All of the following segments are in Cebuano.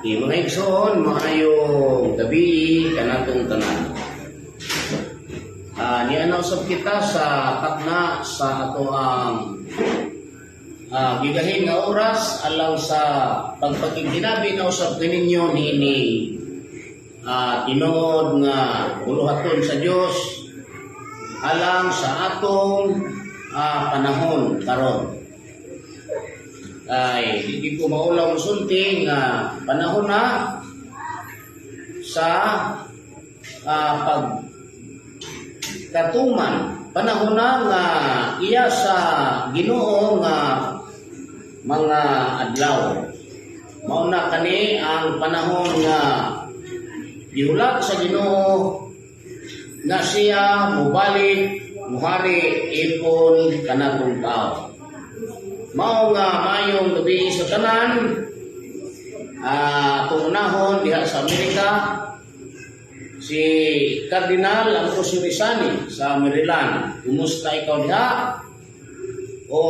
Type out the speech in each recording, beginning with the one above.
Di mga igsoon, maayong gabi kanatong tanan. Niana usab kita sa takna sa atoang gigahin nga oras alang sa pagpakigkinabi na usab kaninyo niini tinuod nga buluhaton sa Dios alang sa atong panahon karon. Ay di ko maulaw musulti nga panahon na sa pag katuman, panahon na nga iya sa Ginoo nga mga adlaw. Mao na kani ang panahon nga gihulat sa Ginoo nga siya mobalik, muhari ipon kanatong tao. Mao nga maayong gabi sa tanan. Atong unahon diha sa Amerika, si Cardinal Ambrosio Rizani sa Maryland. Kumusta ikaw diha? O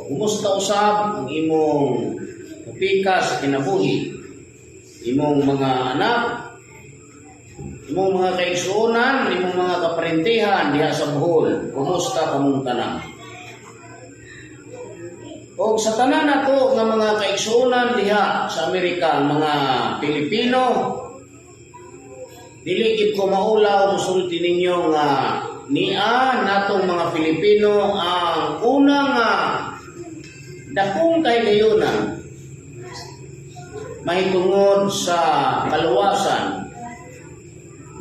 kumusta usab ang imong kapika sa kinabuhi? Imong mga anak, imong mga kaigsuonan, imong mga kaparintihan diha sa Bohol. Kumusta kamong tanan? O sa tanan nato nga mga kaigsuonan diha sa Amerika, ang mga Pilipino, dili gid ko maulaw musulti ninyo nga nia natong mga Pilipino ang unang nga dakong kahigayunan mahitungod sa kaluwasan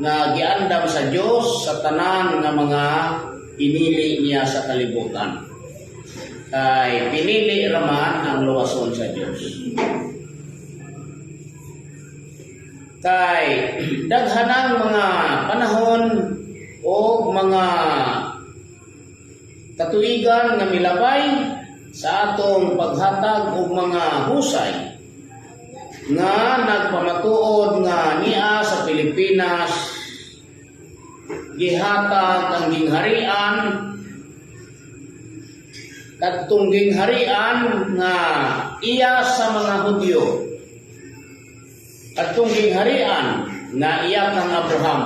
nga giandam sa Dios sa tanan nga mga pinili niya sa kalibutan. Kay pinili raman ang luwason sa Dios. Kay daghanang mga panahon o mga katuigan nga milabay sa atong paghatag og mga husay nga nagpamatuod nga niya sa Pilipinas gihatag ang gingharian, kadtong gingharian nga iya sa mga Hudyo, kadtong gingharian nga iya kang Abraham,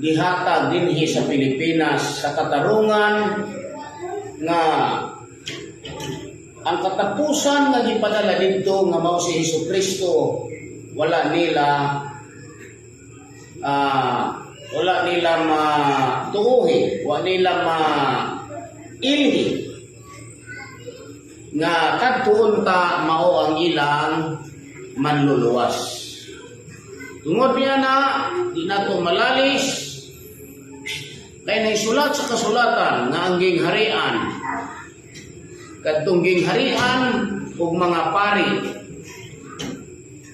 gihatag dinhi sa Pilipinas sa katarungan nga ang katapusan nga gipadala didto nga mao si Hesus Kristo wala nila matuuhi, wala nila ma ilhi nga kadtuon ta mao ang ilang manluluwas. Tungod niya na di nato malalis kay naisulat sa kasulatan nga ang gingharian, kadtong gingharian ug mga pari,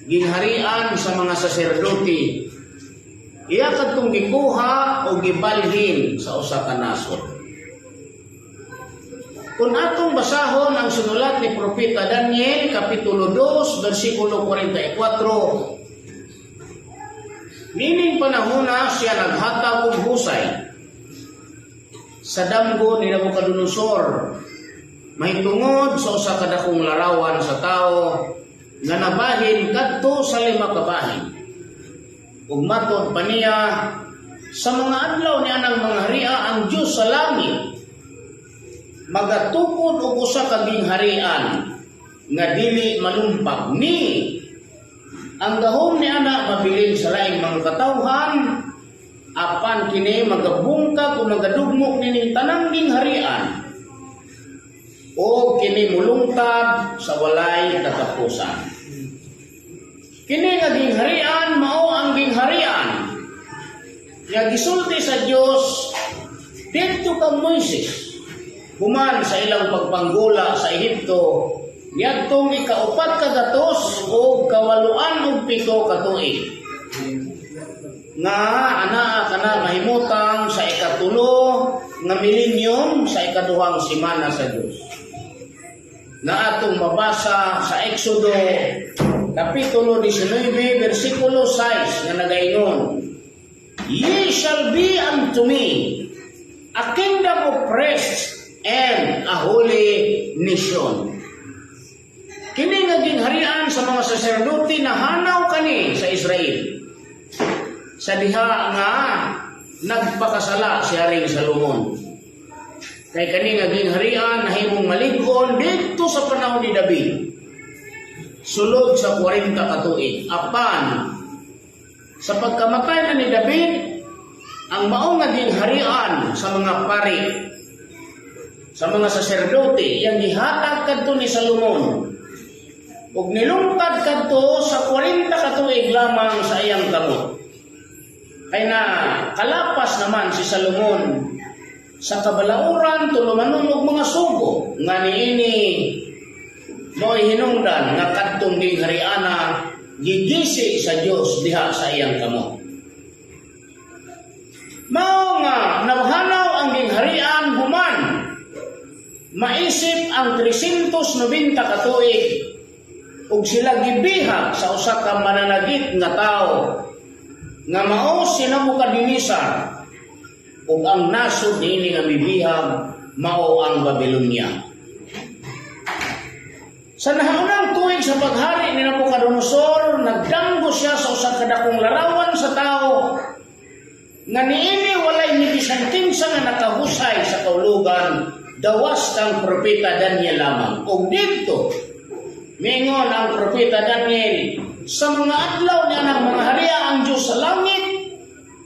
gingharian sa mga saserdote, iya kadtong gikuha o gibalhin sa usa ka nasod. Kung atong basahon ang sinulat ni Propeta Daniel, Kapitulo 2, versikulo 44, nining panahona siya naghatag og husay sa damgo ni Nabucodonosor mahitungod sa usa ka dakong larawan sa tao nga nabahin kadto sa lima ka bahin. Ug matod pa niya, sa mga adlaw ni anang mga haria, ang Dios sa langit magatukod og usa ka gingharian nga dili malumpag ni ang gahom ni ana mabilin sa laing mga katawhan, apan kini magabungkag o magadugmok nining tanang gingharian o kini mulungtad sa walay katapusan. Kini nga gingharian mao ang gingharian nga gisulti sa Dios didto kang Moises human sa ilang pagpanggula sa Ehipto niadtong 487 ka tuig nga anaa kana mahimutang sa 3rd nga millennium sa ikaduhang semana sa Dios nga atong mabasa sa Exodo Kapitulo 19, versikulo 6 nga nagaingon, "Ye shall be unto me a kingdom of priests and a holy nation." Kini nga gingharian sa mga saserdote, nahanaw kani sa Israel sa diha nga nagpakasala si Haring Salomon. Kay kani nga gingharian nahimong malig-on didto sa panahon ni David, sulod sa 40 ka tuig. Apan sa pagkamatay na ni David, ang mao nga gingharian sa mga pari, sa mga saserdote, iyang gihatag kadto ni Salomon ug nilungtad kadto sa 40 ka tuig lamang sa iyang kamot. Kay na kalapas naman si Salomon sa kabalauran, tulumanon og mga sugo nga niini mo'y hinungdan nga kadtong ginghariana gigisi sa Dios diha sa iyang kamot. Mao nga nahanaw ang gingharian human maisip ang 390 ka tuig ug sila gibihag sa usa ka mananagit nga tawo nga mao si Nebuchadnezzar, ug ang nasod niini nga mibihag mao ang Babylonia. Sa nahaunang tuig sa paghari ni Nabucodonosor, nagdanggo siya sa usa ka dakong larawan sa tao nga niini walay ni bisan kinsa nga nakahusay sa kaulugan gawas kang Propeta Daniel lamang. Ug didto mingon ang Propeta Daniel, sa mga adlaw niya ng mga haria, ang Diyos sa langit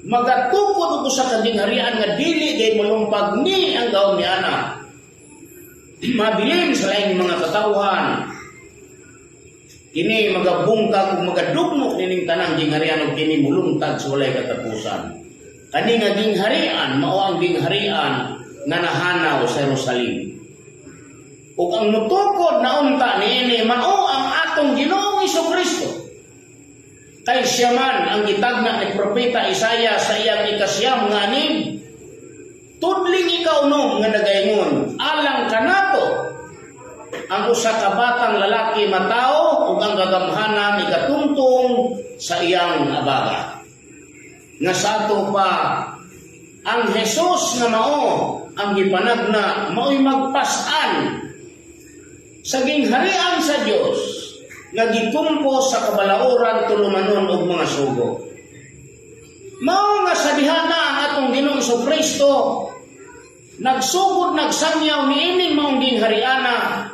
magatukod og usa ka gingharian nga dili gay malumpag ni ang gahom ni ana mabilin sa laing mga katawhan. Kini magabungkag ug magadugmok nining tanang gingharian ug kini mulungtad sa walay katapusan. Kani nga gingharian mao ang gingharian nga nahanaw sa Jerusalem. Ug ang mutukod na unta niini mao ang atong Ginoong Kristo. Kay siya man ang gitagna ni Propeta Isaiah sa iyang 9 nga anib, tudling 6 nga nagaingon, "Alang kanato ang usa ka batang lalaki matawo ug ang kagamhanan ikatungtong sa iyang abaga." Nga sa ato pa ang Jesus nga mao ang gipanagna mao'y magpas-an sa gingharian sa Dios nga gikumpo sa kabalauran, tulumanon og mga sugo. Mao nga sa diha na ang atong Ginoong Kristo nagsugod nagsangyaw niining maong ginghariana,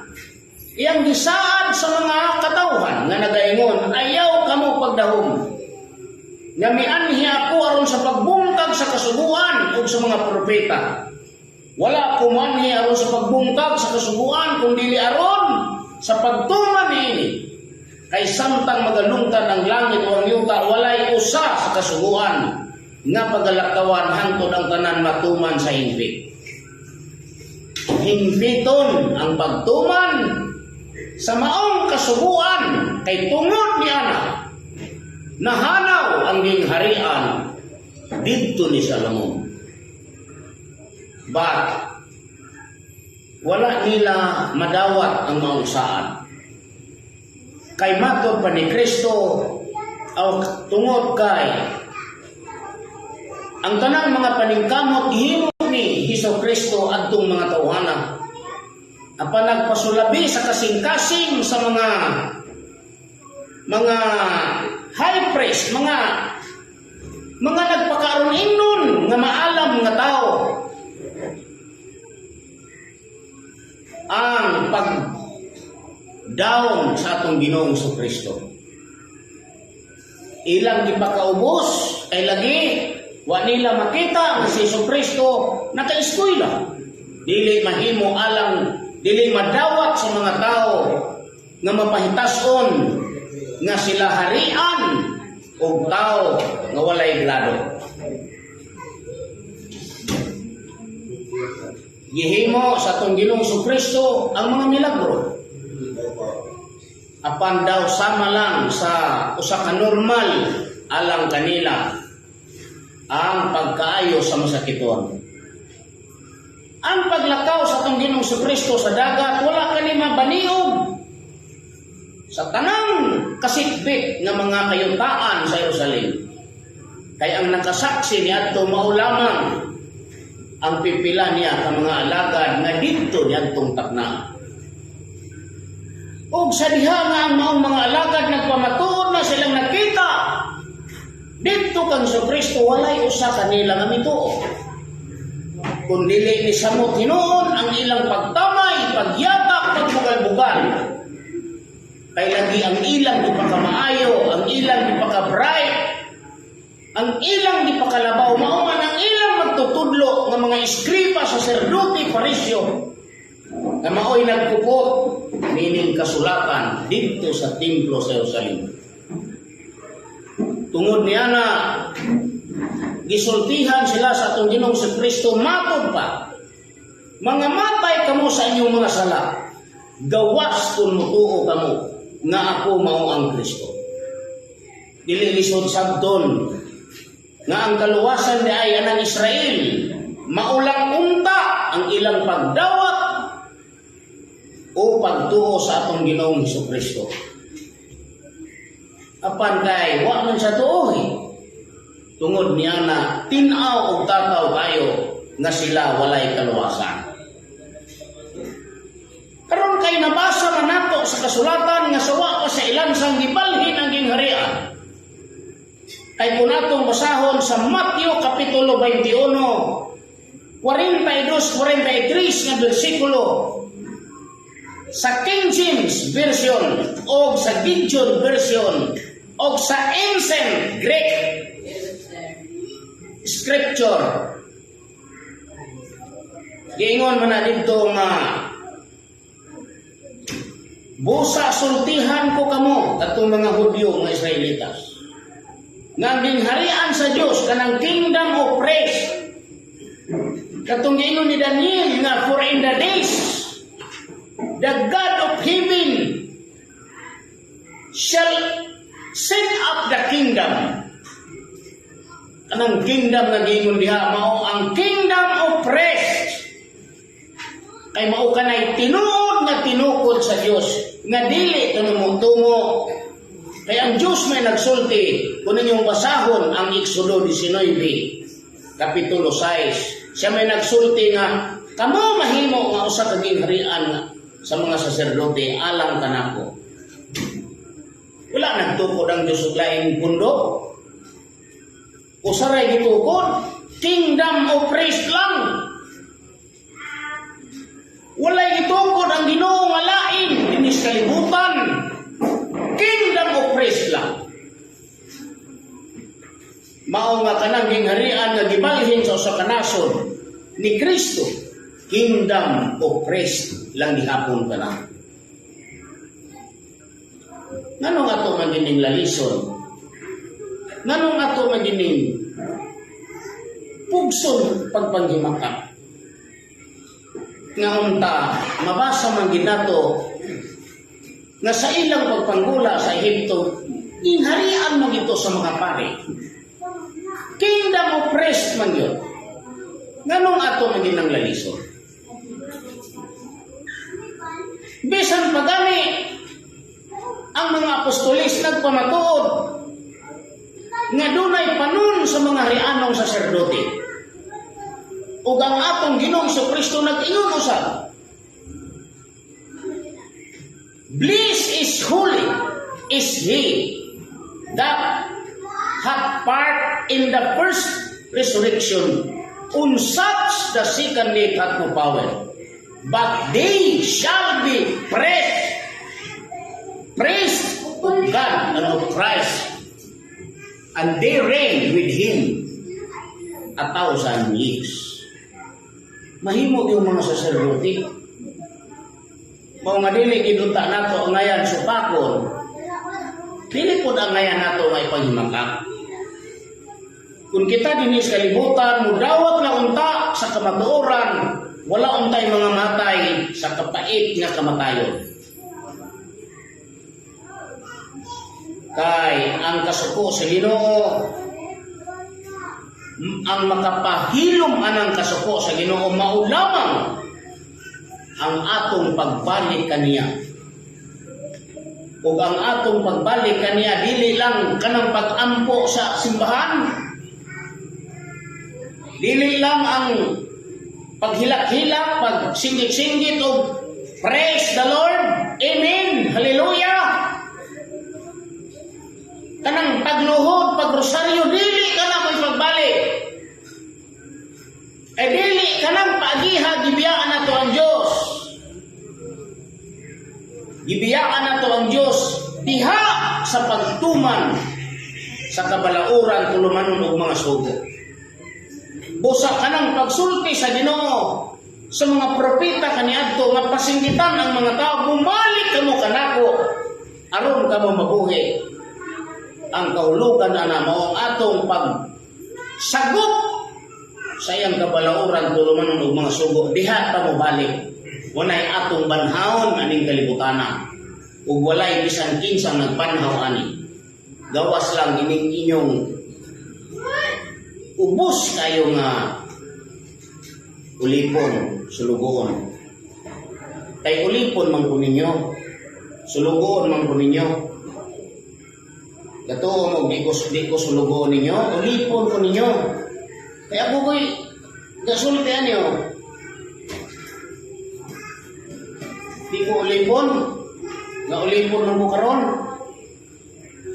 iyang gisaad sa mga katawhan nga nagaingon, "Ayaw kamo pagdahom nga mianhi ako aron sa pagbungkag sa kasuguan ug sa mga propeta. Wala ko moanhi aron sa pagbungkag sa kasuguan kundi aron sa pagtuman niini. Kay samtang magalungtad ang langit o ang yuta, walay usa sa kasuguan nga pagalakawan hangtod ang tanan matuman sa hingpit." Hingpiton ang pagtuman sa maong kasuguan kay tungod ni ana nahanaw ang gingharian didto ni Salomon. But wala nila madawat ang maong saad. Kay matod pa ni Kristo aw tungod kay ang tanang mga paningkamot gihimo ni Hesus Kristo adtong mga tawhana. Apan nagpasulabi sa kasing-kasing sa mga high priest, mga nagpakaaron ingnon nga maalam nga tao ang pag down sa atong Ginoong Kristo. Ilang gipakaubos kay lagi wa nila makita nga si Hesus Kristo nakaeskwela. Dili mahimo alang dili madawat sa mga tao nga mapahitason nga sila harian og tao nga walay grado. Gihimo sa atong Ginoong Kristo ang mga milagro. Apan daw sama lang sa usa ka normal alang kanila ang pagkaayo sa masakiton. Ang paglakaw sa atong Ginoong Kristo sa dagat, wala kani mabaniog sa tanang kasitbit nga mga kayutaan sa Jerusalem. Kay ang nakasaksi niadto mao lamang ang pipila niya ka mga alagad nga didto niadtong takna. Ug sa diha nga ang maong mga alagad nagpamatuod na silang nakita didto kang Kristo, walay usa kanila nga mituo. Kung dili ni samot hinuon ang ilang pagtamay, pagyatak, pagbugal-bugal. Kay lagi ang ilang gipakamaayo, ang ilang gipaka-bright, ang ilang gipakalabaw, mao man ang ilang magtutudlo nga mga eskriba, saserdote, Pariseo, nga mao'y nagkupot nining kasulatan didto sa templo sa Jerusalem. Tungod niya na gisultihan sila sa atong Ginoong Kristo, matod pa, "Mga matay kamo sa inyong mga sala, gawas kung mutuo kamo nga ako mao ang Kristo." Dili lisod sabton nga ang kaluwasan di ay anang Israel, maulang unta ang ilang pagdawat o pagtuo sa atong Ginoong Hesus Kristo. Apan kay wa man sa tuohi. Tungod niya na tin-aw og tataw kayo nga sila walay kaluwasan. Karon kay nabasa man nato sa kasulatan nga sawa pa sa ilansang gibalhin ang gingharian. Kay kung atong basahon sa Mateo Kapitulo 21, 42, 43 nga bersikulo sa King James Version o sa Gideon Version o sa Ancient Greek Scripture. Giingon man na didto nga, "Busa sultihan ko kamo," katong mga Hudyo nga Israelitas, nga ang gingharian sa Dios, kanang kingdom of praise, katong giingon ni Daniel nga, "For in the days the God of heaven shall set up the kingdom." Anang kingdom nga giingon diha mao ang kingdom of praise. Kay mao kanay tinuod nga tinukod sa Dios nga dili tungo. Kay ang Dios may nagsulti, kung ninyong basahon ang Exodo 19, Kapitulo 6. Siya may nagsulti nga, "Kamo mahimo nga usa ka gingharian nga sa mga saserdote alang kanako." Wala nagtukod ang Diyos og laing pundo. Usa ray gitukod, kingdom of priest lang. Walay gitukod ang Ginoo nga lain dinis kalibutan. Kingdom of priest lang. Mao nga kanang gingharian nga gibalhin sa usa ka nasod ni Kristo, kingdom of priest lang gihapon kana. Nganong ato man gining lalison? Nganong ato man gining pugson pagpanghimaka? Nga unta, mabasa man gid nato nga sa ilang pagpanggula sa Ehipto, gingharian man ito sa mga pari. Kingdom of priest man yun. Nganong ato man ginang lalison? Bisan pa gani, ang mga apostolis nagpamatuod nga dunay panon sa mga rianong saserdote. Ug ang atong Ginoong Kristo nag-ingon usab, "Blessed is holy is he that hath part in the first resurrection. On such the second death hath no power. But they shall be priests of God and of Christ, and they reign with him 1,000 years." Mahimo yung mga saserdote. Mao nga dili gid unta nato ang ngayan supakon. Dili pod ang ngayan nato nga ipanghimakak. Kung kita dinhi sa kalibutan mudawat na unta sa kamatuoran, wala untay mga matay sa kapait nga kamatayon. Kay ang kasuko sa Ginoo, ang makapahilom anang kasuko sa Ginoo mao lamang ang atong pagbalik kaniya. Ug ang atong pagbalik kaniya dili lang kanang pag-ampo sa simbahan. Dili lang ang paghilak-hilak, pagsinggit-singgit og "Praise the Lord, Amen, Hallelujah." Pagluhod, pagrosaryo, dili ka na mo ipagbalik. Eh dili kanang paagiha gibiyaan nato ang Dios. Gibiyaan nato ang Dios diha sa pagtuman sa kabalauran, tulumanon og mga sugo. Busa kanang pagsulti sa Ginoo sa mga propeta kaniadto nga pasinggitan ang mga tao, "Bumalik kamo kanako aron kamo mabuhi." Ang kahulugan ana mao ang atong pag sagop sa iyang kabalauran, tulumanon og mga sugo, diha ta mo balik. Walay atong banhawon aning kalibutana ug walay bisan kinsang nagbanhaw ani, gawas lang ining inyong ubos kayo nga ulipon, sulugoon. Kay ulipon man ko ninyo, sulugoon man ko ninyo. Gatuo mo, di ko sulugoon ninyo, ulipon ko ninyo. Kaya ako ko'y gasulti ani oh. Di ko ulipon, nga ulipon man ko karon.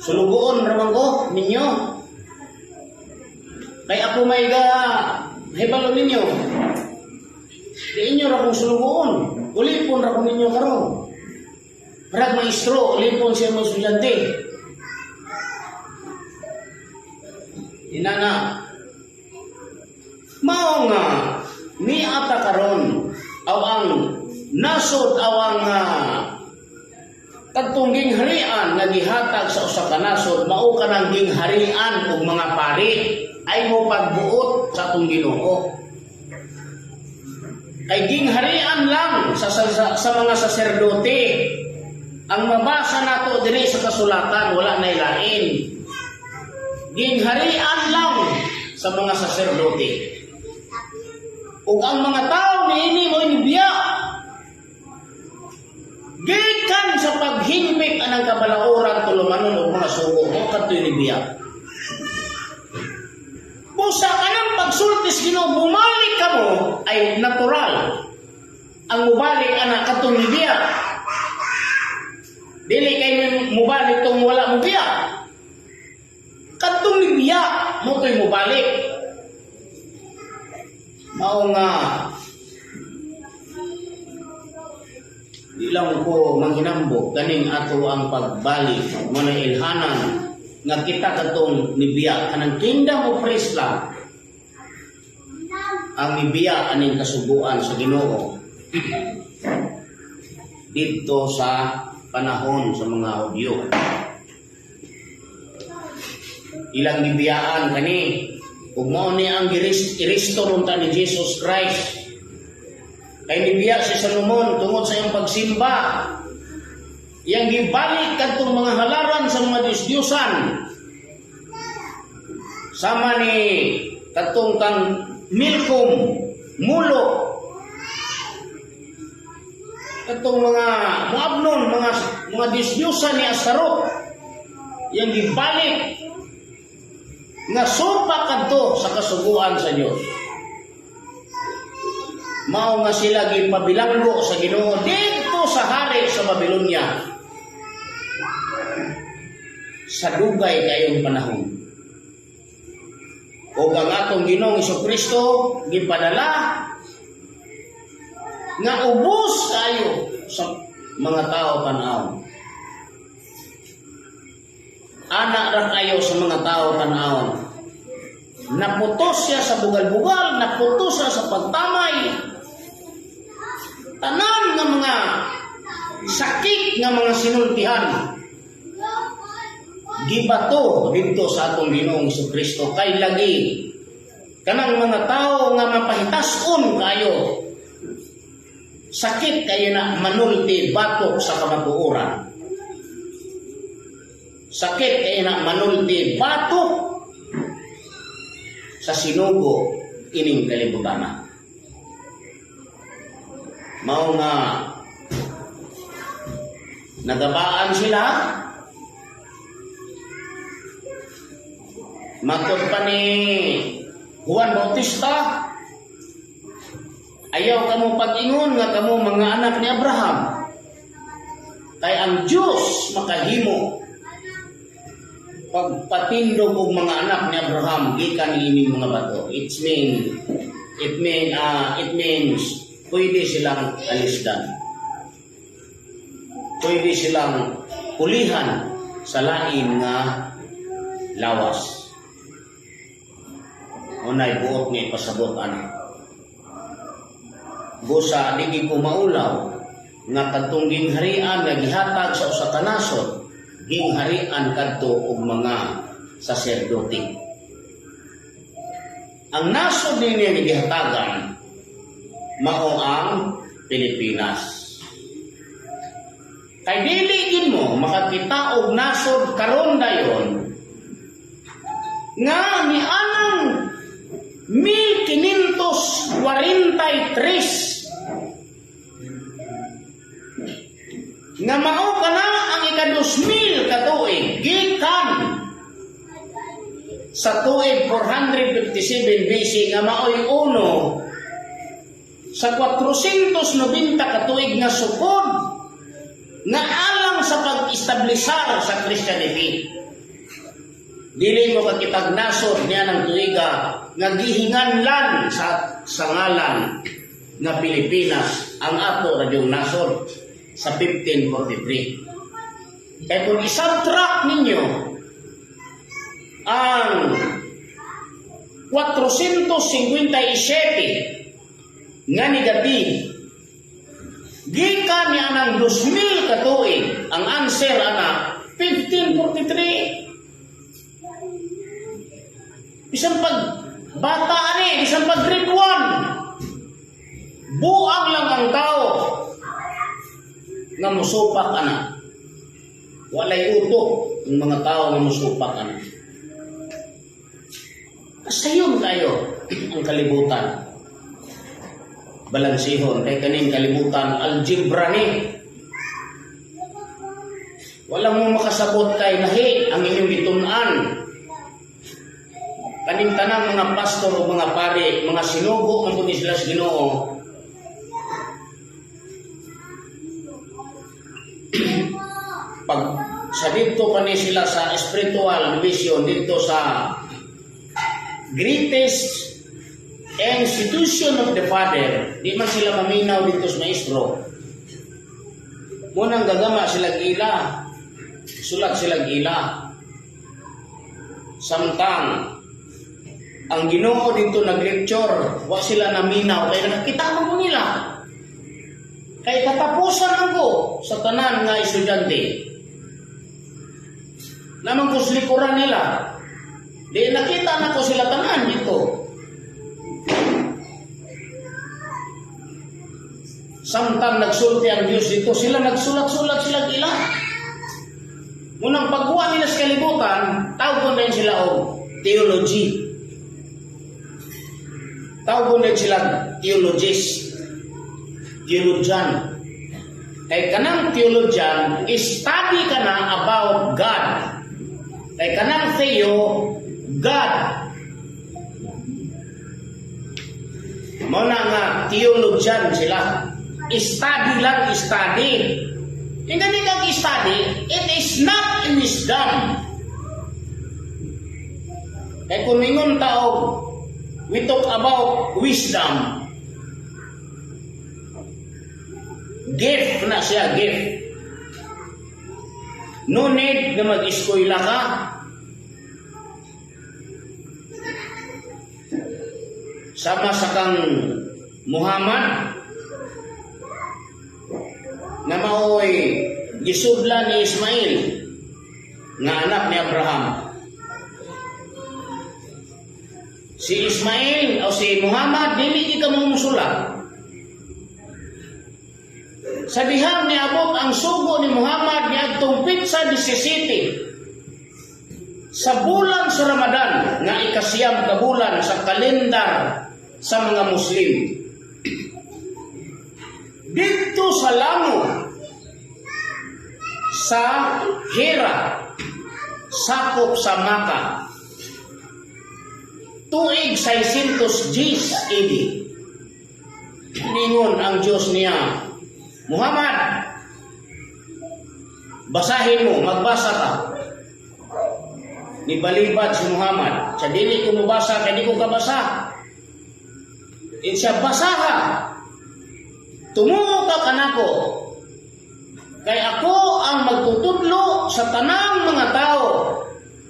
Sulugoon raman ko ninyo. Kay ako may ga hibalo ninyo. Di inyo ra kong sulugoon. Ulipon ra ko ninyo karon. Parag maestro, ulipon siya mga estudyante. Inana, mao nga niata karon aw ang nasod aw ang kadtong gingharian nga gihatag sa usa ka nasod mao kanang gingharian og mga pari ay mo pagbuot sa atong Ginoo. Kay gingharian lang sa mga saserdote ang mabasa nato diri sa kasulatan, wala na ilain. Gingharian lang sa mga saserdote. Ug ang mga tao niini mo biya gikan sa paghinmik anang kabalauran, tulumanon og mga sugo mo kadtoy nibiya. Busa kanang pagsultis Ginoo, "Bumalik kamo," ay natural. Ang mubalik ana kadtong nibiya. Dili kay mubalik tong wala mo biya. Kadtong nibiya mo to'y mubalik. Mao nga di lang ko manghinambo ganing ato ang pagbalik mo na ilhanan nga kita kadtong nibiya kanang kingdom of priests lang ang nibiya aning kasuguan sa Ginoo didto sa panahon sa mga Hudyo. Ilang gibiyaan kani ug mao ni ang i-restore unta ni Jesus Christ. Kay nibiya si Solomon tungod sa iyang pagsimba. Iyang gibalik kadtong mga halaran sa mga Diyos-Diyusan. Sama ni kadtong kang Milcom, Mulo, kadtong mga Moabnon, mga Diyos-Diyusan ni Astaroth. Iyang gibalik nga supak kadto sa kasuguan sa Dios. Mao nga sila gipabilanggo sa Ginoo didto sa hari sa Babylonia sa dugay kayong panahon. O ang atong Ginoong Kristo gipadala nga ubos kayo sa mga tao tan-awon. Ana ra kayo sa mga tao tan-awon. Naputos siya sa bugal-bugal, naputos siya sa pagtamay. Tanan nga mga sakit nga mga sinultihan gibato didto sa atong Ginoong Kristo kay lagi kanang mga tao nga mapahitason kayo, sakit kayo na manulti batok sa kamatuoran, sakit kayo na manulti batok sa sinugo ining kalibutan. Mao nga nagabaan sila. Matod pa ni Juan Bautista, "Ayaw kamo pag-ingon nga kamo mga anak ni Abraham. Kay ang Diyos makahimo Pagpatindog og mga anak ni Abraham gikan niining mga bato. It means pwede silang alisdan. Pwede silang pulihan sa lain nga lawas. Unay buot nga ipasabot ana. Busa di ko maulaw nga kadtong gingharian nga gihatag sa usa ka nasod, gingharian kadto og mga saserdote. Ang nasod nini nga gihatagan mao ang Pilipinas. Kay dili gid mo makakita og nasod karon dayon nga nianang 1543 nga mao kana ang ika-2000 ka tuig gikan sa tuig 457 BC, nga maoy uno sa 490 ka tuig nga sukod nga alang sa pag-establisar sa Christianity. Dili mo kakitag nasod niya ng tuiga nga gihinganlan sa ngalan nga Pilipinas, ang ato ra gyung nasod sa 1543. Kaya kung isubtract ninyo ang 457 nga negative gikan niya ng 2,000 ka tuig, ang answer ana 1543. Bisan pag bata ani, bisan pag grade 1, buang lang ang tao nga musupak ana. Walay utok ang mga tao nga musupak ana. Kasayon kayo ang kalibutan. Balansihon kay kaning kalibutan algebra ni. Wala mo makasabot kay lahi ang inyong gitun-an. Kaning tanang mga pastor o mga pari, mga sinugo man ni sila sa Ginoo. Pag sa dito pa ni sila sa spiritual division dito sa greatest institution of the Father, di man sila maminaw dito sa maestro. Munang gagama sila gila, sulat sila gila. Samtang ang Ginoo dito nag-lecture, wa sila naminaw kay nakakita man ko nila. Kay katapusan ako sa tanan nga estudyante. Naman ko sa likuran nila. Di nakita na ko sila tanan dito. Samtang nagsulti ang Diyos dito, sila nagsulat-sulat sila gila. Munang pagkuha nila sa kalibutan, tawgon din sila og theology. Tawgon din sila theologist. Theologian. Kay kanang theologian, study ka na about God. Kay kanang theo, God. Mao na nga theologian sila. Study lang, study. Yung ganit ang study, it is not in wisdom. Kay kung mingon tao, we talk about wisdom. Gift na siya, gift. No need na mag-eskwela ka. Sama sa kang Muhammad nga maoy gisudla ni Ismail nga anak ni Abraham. Si Ismail o si Muhammad dili ka mo musulat. Sa dihang niabot ang sugo ni Muhammad niadtong pitsa 17 sa bulan sa Ramadan nga ikasiyam ka bulan sa kalendar sa mga Muslim. Dito sa Lango sa Hira, sakop sa Maka, tuig 610 AD, ningon ang Diyos niya, "Muhammad, basahin mo, magbasa ka." Nibalibad si Muhammad. Sa dili ko mubasa kay di ko kabasa. Insa basaha. Tumuo ka kanako. Kay ako ang magtutudlo sa tanang mga tao.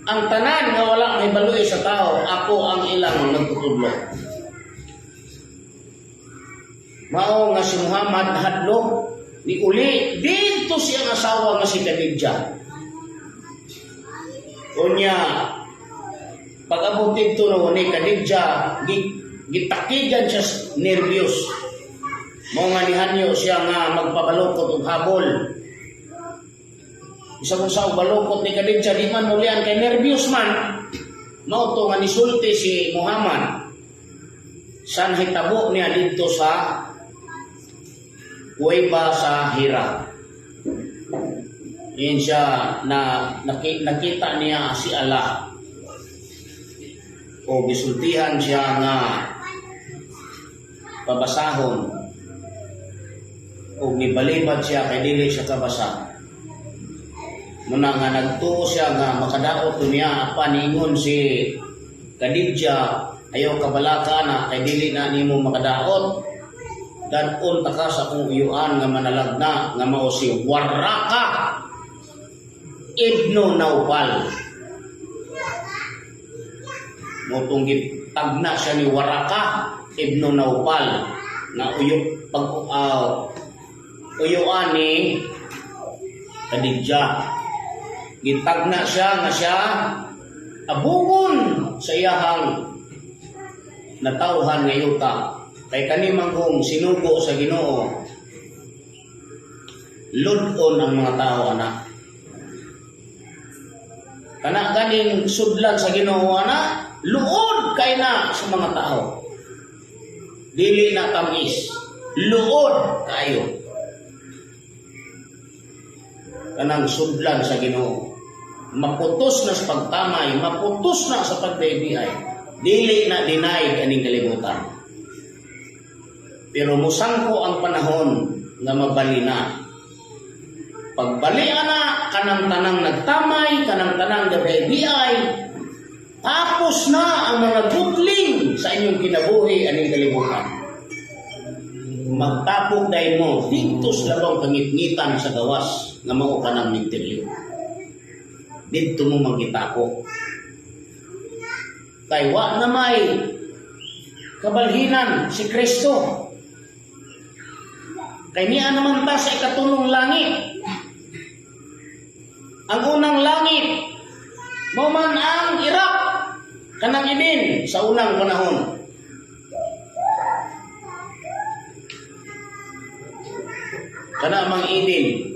Ang tanan nga wala mahibaloy sa tao, ako ang ilang magtutudlo. Mao nga si Muhammad nahadlok ni uli didto siyang asawa nga si Khadija. Unya pag-abot didto no ni Khadija, gitakigan siya sa nervyos. Mao nga nihanyo siya nga magpabalukot og habol. Isa kung sa balukot ni Khadija, di man mulian kay nervyos man. Mao to nga nisulti si Muhammad sa nahitabo niya didto sa kuweba sa Hira. Yun siya na nakita niya si Allah. O gisultihan siya nga pabasahon o nibalibad siya kay dili siya kabasa. Muna nga nagtuo siya nga makadaot to niya, apan niingon si Khadija, "Ayaw kabalaka na kay dili na nimo makadaot. Dad-on ta ka sa akong uyuan nga manalagna nga mao si Waraka Ibnu Naupal." Motong gitagna siya ni Waraka Ibnu Naupal nga uyok pag uyuan ni Khadija. Gitagna siya nga siya abugon sa iyahang natawhan nga yuta. Kay kani man kung sinugo sa Ginoo, lud-on ang mga tao ana. Kana ganing sudlan sa Ginoo ana, luod kay na sa mga tao. Dili na tamis, luod kayo. Kanang sudlan sa Ginoo. Maputos na sa pagtamay, maputos na sa pagbaybay. Dili na denied aning kalibutan. Pero musangko ang panahon nga mabali na. Pagbali ana, kanang tanang nagtamay, kanang tanang gabaybay, tapos na ang mga gutling sa inyong kinabuhi aning kalibutan. Magtapok dahil mo dito sa labang kangitngitan sa gawas nga mao ka ng minteryo. Dito mo magitapok. Kay wa na may kabalhinan si Kristo. Kay niya naman ta sa ikatulong langit. Ang unang langit, mao man ang Iraq, kanang Eden sa unang panahon. Kana mang Eden,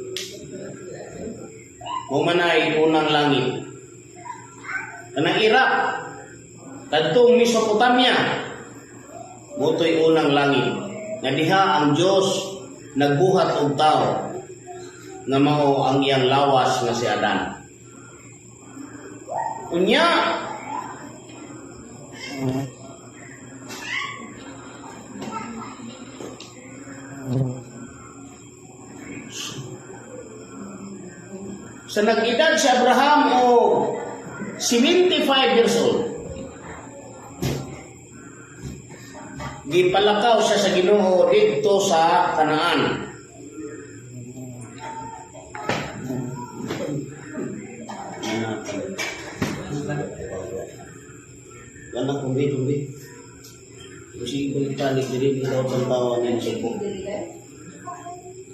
mao man ay unang langit. Kanang Iraq, kadtong Mesopotamia, mao to'y unang langit. Nga diha ang Dios nagbuhat og tao nga mao ang iyang lawas nga si Adan. Unya, sa nag-edad si Abraham o 75 years old, gipalakaw siya sa Ginoo didto sa Kanaan. Wala kumbi kumbi. Kasi balik-balik dili daw ang tawa niya sa suko.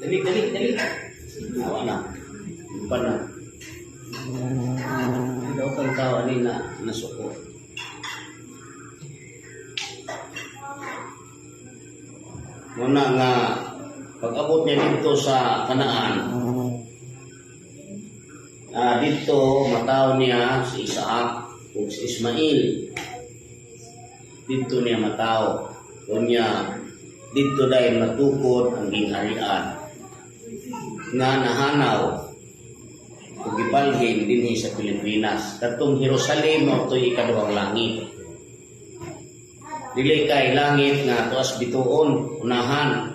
Dali, dali, dali. Awa na. Pa na. Daw ang tawa ni na nasuko. Muna nga pag-abot niya dito sa Kanaan, dito mataw niya si Isaac ug si Ismail. Dito niya mataw. Unya dito dahil matukod ang gingharian nga nahanaw ug gibalhin dinhi sa Pilipinas. Katong Jerusalem mao to'y ikaduhang langit. Dili kay langit nga tuas bituon unahan.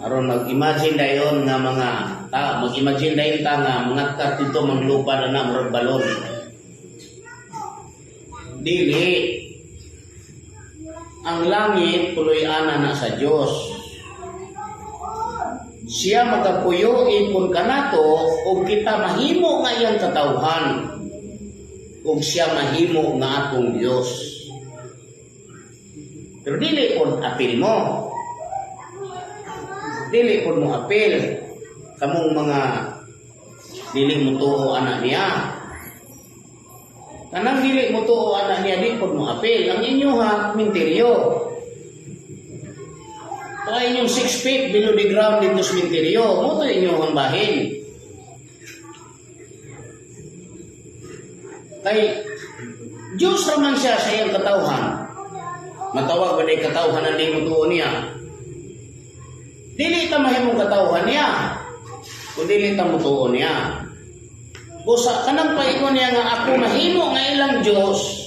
Aron mag-imagine dayon nga mga ta, mag-imagine dayon ta nga mga dito manglupad na murag balon. Dili. Ang langit puloy-anan na sa Dios. Siya magapuyo ipon kanato ug kita mahimo nga iyang katawhan ug siya mahimo nga atong Dios. Pero dili pud apil mo. Dili pud mo apil kamong mga dili mo tuo ana niya. Kanang dili mo tuo ana niya, di pud mo apil. Ang inyo ha, minteryo. Baka inyong 6 feet below the ground dito sa minteryo. Mao to inyong ang bahin. Kay Diyos raman siya sa iyang katawhan. Matawag ba na katawhan ang di mo tuo niya? Dili ta mahimong katawhan niya. Kung dili ta motuo niya. Busa kanang paingon niya nga ako mahimo nga ilang Dios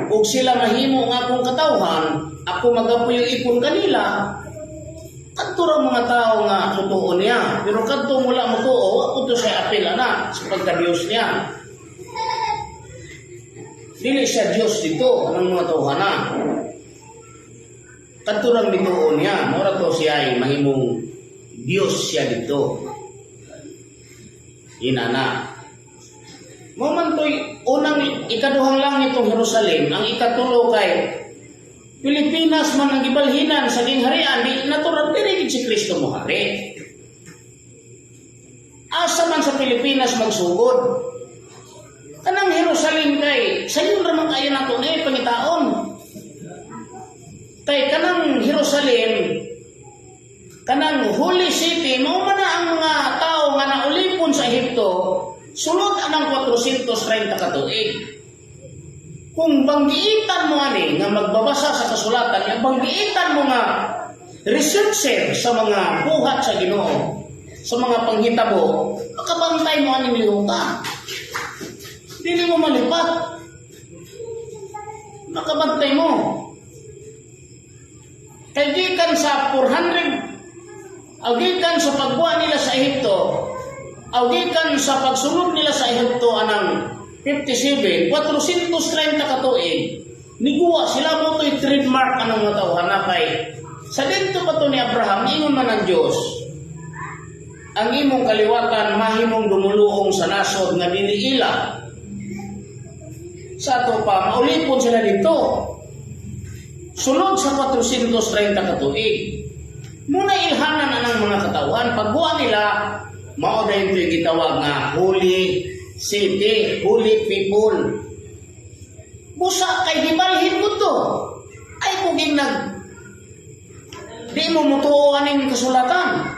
ug sila mahimo nga akong katawhan, ako magapuyo ipon kanila. Kadto ra mga tao nga totoo niya. Pero kadto wala motuo, ako to siya apil ana sa pagka-Dios niya. Dili siya Dios dito ng mga tawhana. Kadto lang mituo niya, mura to siya ay mahimong Dios siya dito. Inana. Mao man to'y unang ikaduhang langit tong Jerusalem, ang ikatulo kay Pilipinas man ang gibalhinan sa gingharian, di natural diri gid si Kristo mohari. Asa man sa Pilipinas magsugod? Kanang Jerusalem kay sayon ra man kayo nato ni pangitaon. Kay kanang Jerusalem, kanang Holy City, mao man na ang mga tao nga naulipon sa Ehipto sulod anang 430 ka tuig. Kung banggiitan mo ani nga magbabasa sa kasulatan, nga banggiitan mo nga researcher sa mga buhat sa Ginoo, sa mga panghitabo, makabantay mo aning lihuka. Dili mo malipat. Makabantay mo. Kay gikan sa 400, aw gikan sa pagbuha nila sa Ehipto, aw gikan sa pagsulod nila sa Ehipto anang 57, 430 ka tuig, niguwa sila mo to'y trademark anong mga tawhana kay sa dito pa to ni Abraham, ingon man ang Diyos, ang imong kaliwatan mahimong dumuluong sa nasod nga dili ila. Sa ato pa, maulipon sila dito. Sulod sa 430 ka tuig. Muna ilhanan na ng mga katawan. Pagbuha nila, mao na yung gitawag nga Holy City, Holy People. Busa kay gibalhin mo to. Ay kuging nag di mo mutuo aning kasulatan.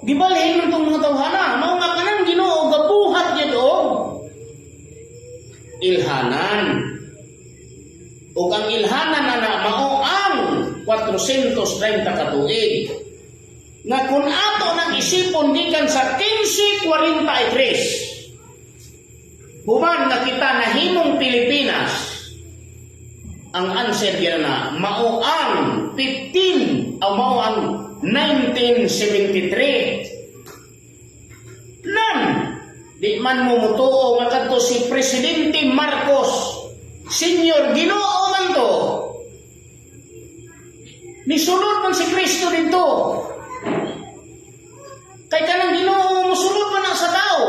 Gibalhin mo itong mga tawhana. Mao nga kanang Ginoo gabuhat gyud og ilhanan. Ug ang ilhanan na mao ang 430 ka tuig. Nga kung ato nang isipon gikan sa 1543 human nga kita nahimong Pilipinas, ang answer gyud na mao ang 15 o mao ang 1973. Nan di man mo mutuo nga kadto si Presidente Marcos Senior Ginoo man to. Nisulod man si Kristo dito. Kay kanang Ginoo musulod man ang sa tao.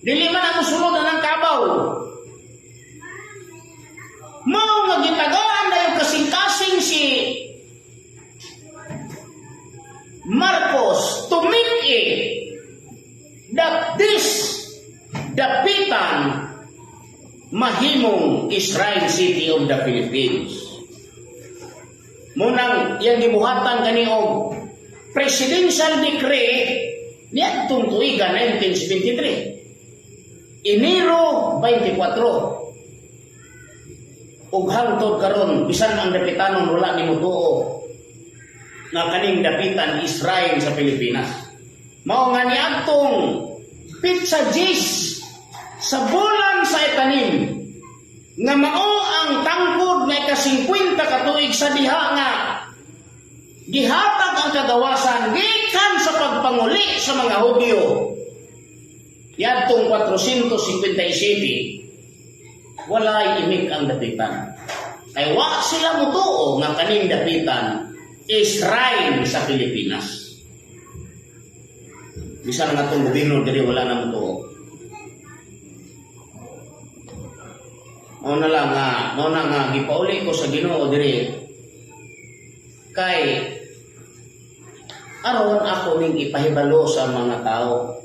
Dili man ang musulod ang kabaw. Mao nga gitagaan dayon kasing-kasing si Marcos to make it that this Dapitan mahimong Israel City of the Philippines. Munang iyang gibuhatan kani og presidential decree niadtong tuiga 1973. Enero 24. Ug hangtod karon bisan ang Dapitanon wala ni motuo nga kaning Dapitan Israel sa Pilipinas. Mao nga niadtong petsa 10 sa bulan sa etanim nga mao ang tangkod nga ika-50 ka tuig sa diha nga gihatag ang kagawasan gikan sa pagpanguli sa mga Hudyo. Yadtong 457, walay imik ang Dapitan. Kay wa sila mutuo nga kaning Dapitan is shrine sa Pilipinas. Bisan nga atong gobyerno diri wala na mutuo. Mao na lang nga, mao na nga gipauli ko sa Ginoo diri kay aron ako ning ipahibalo sa mga tao.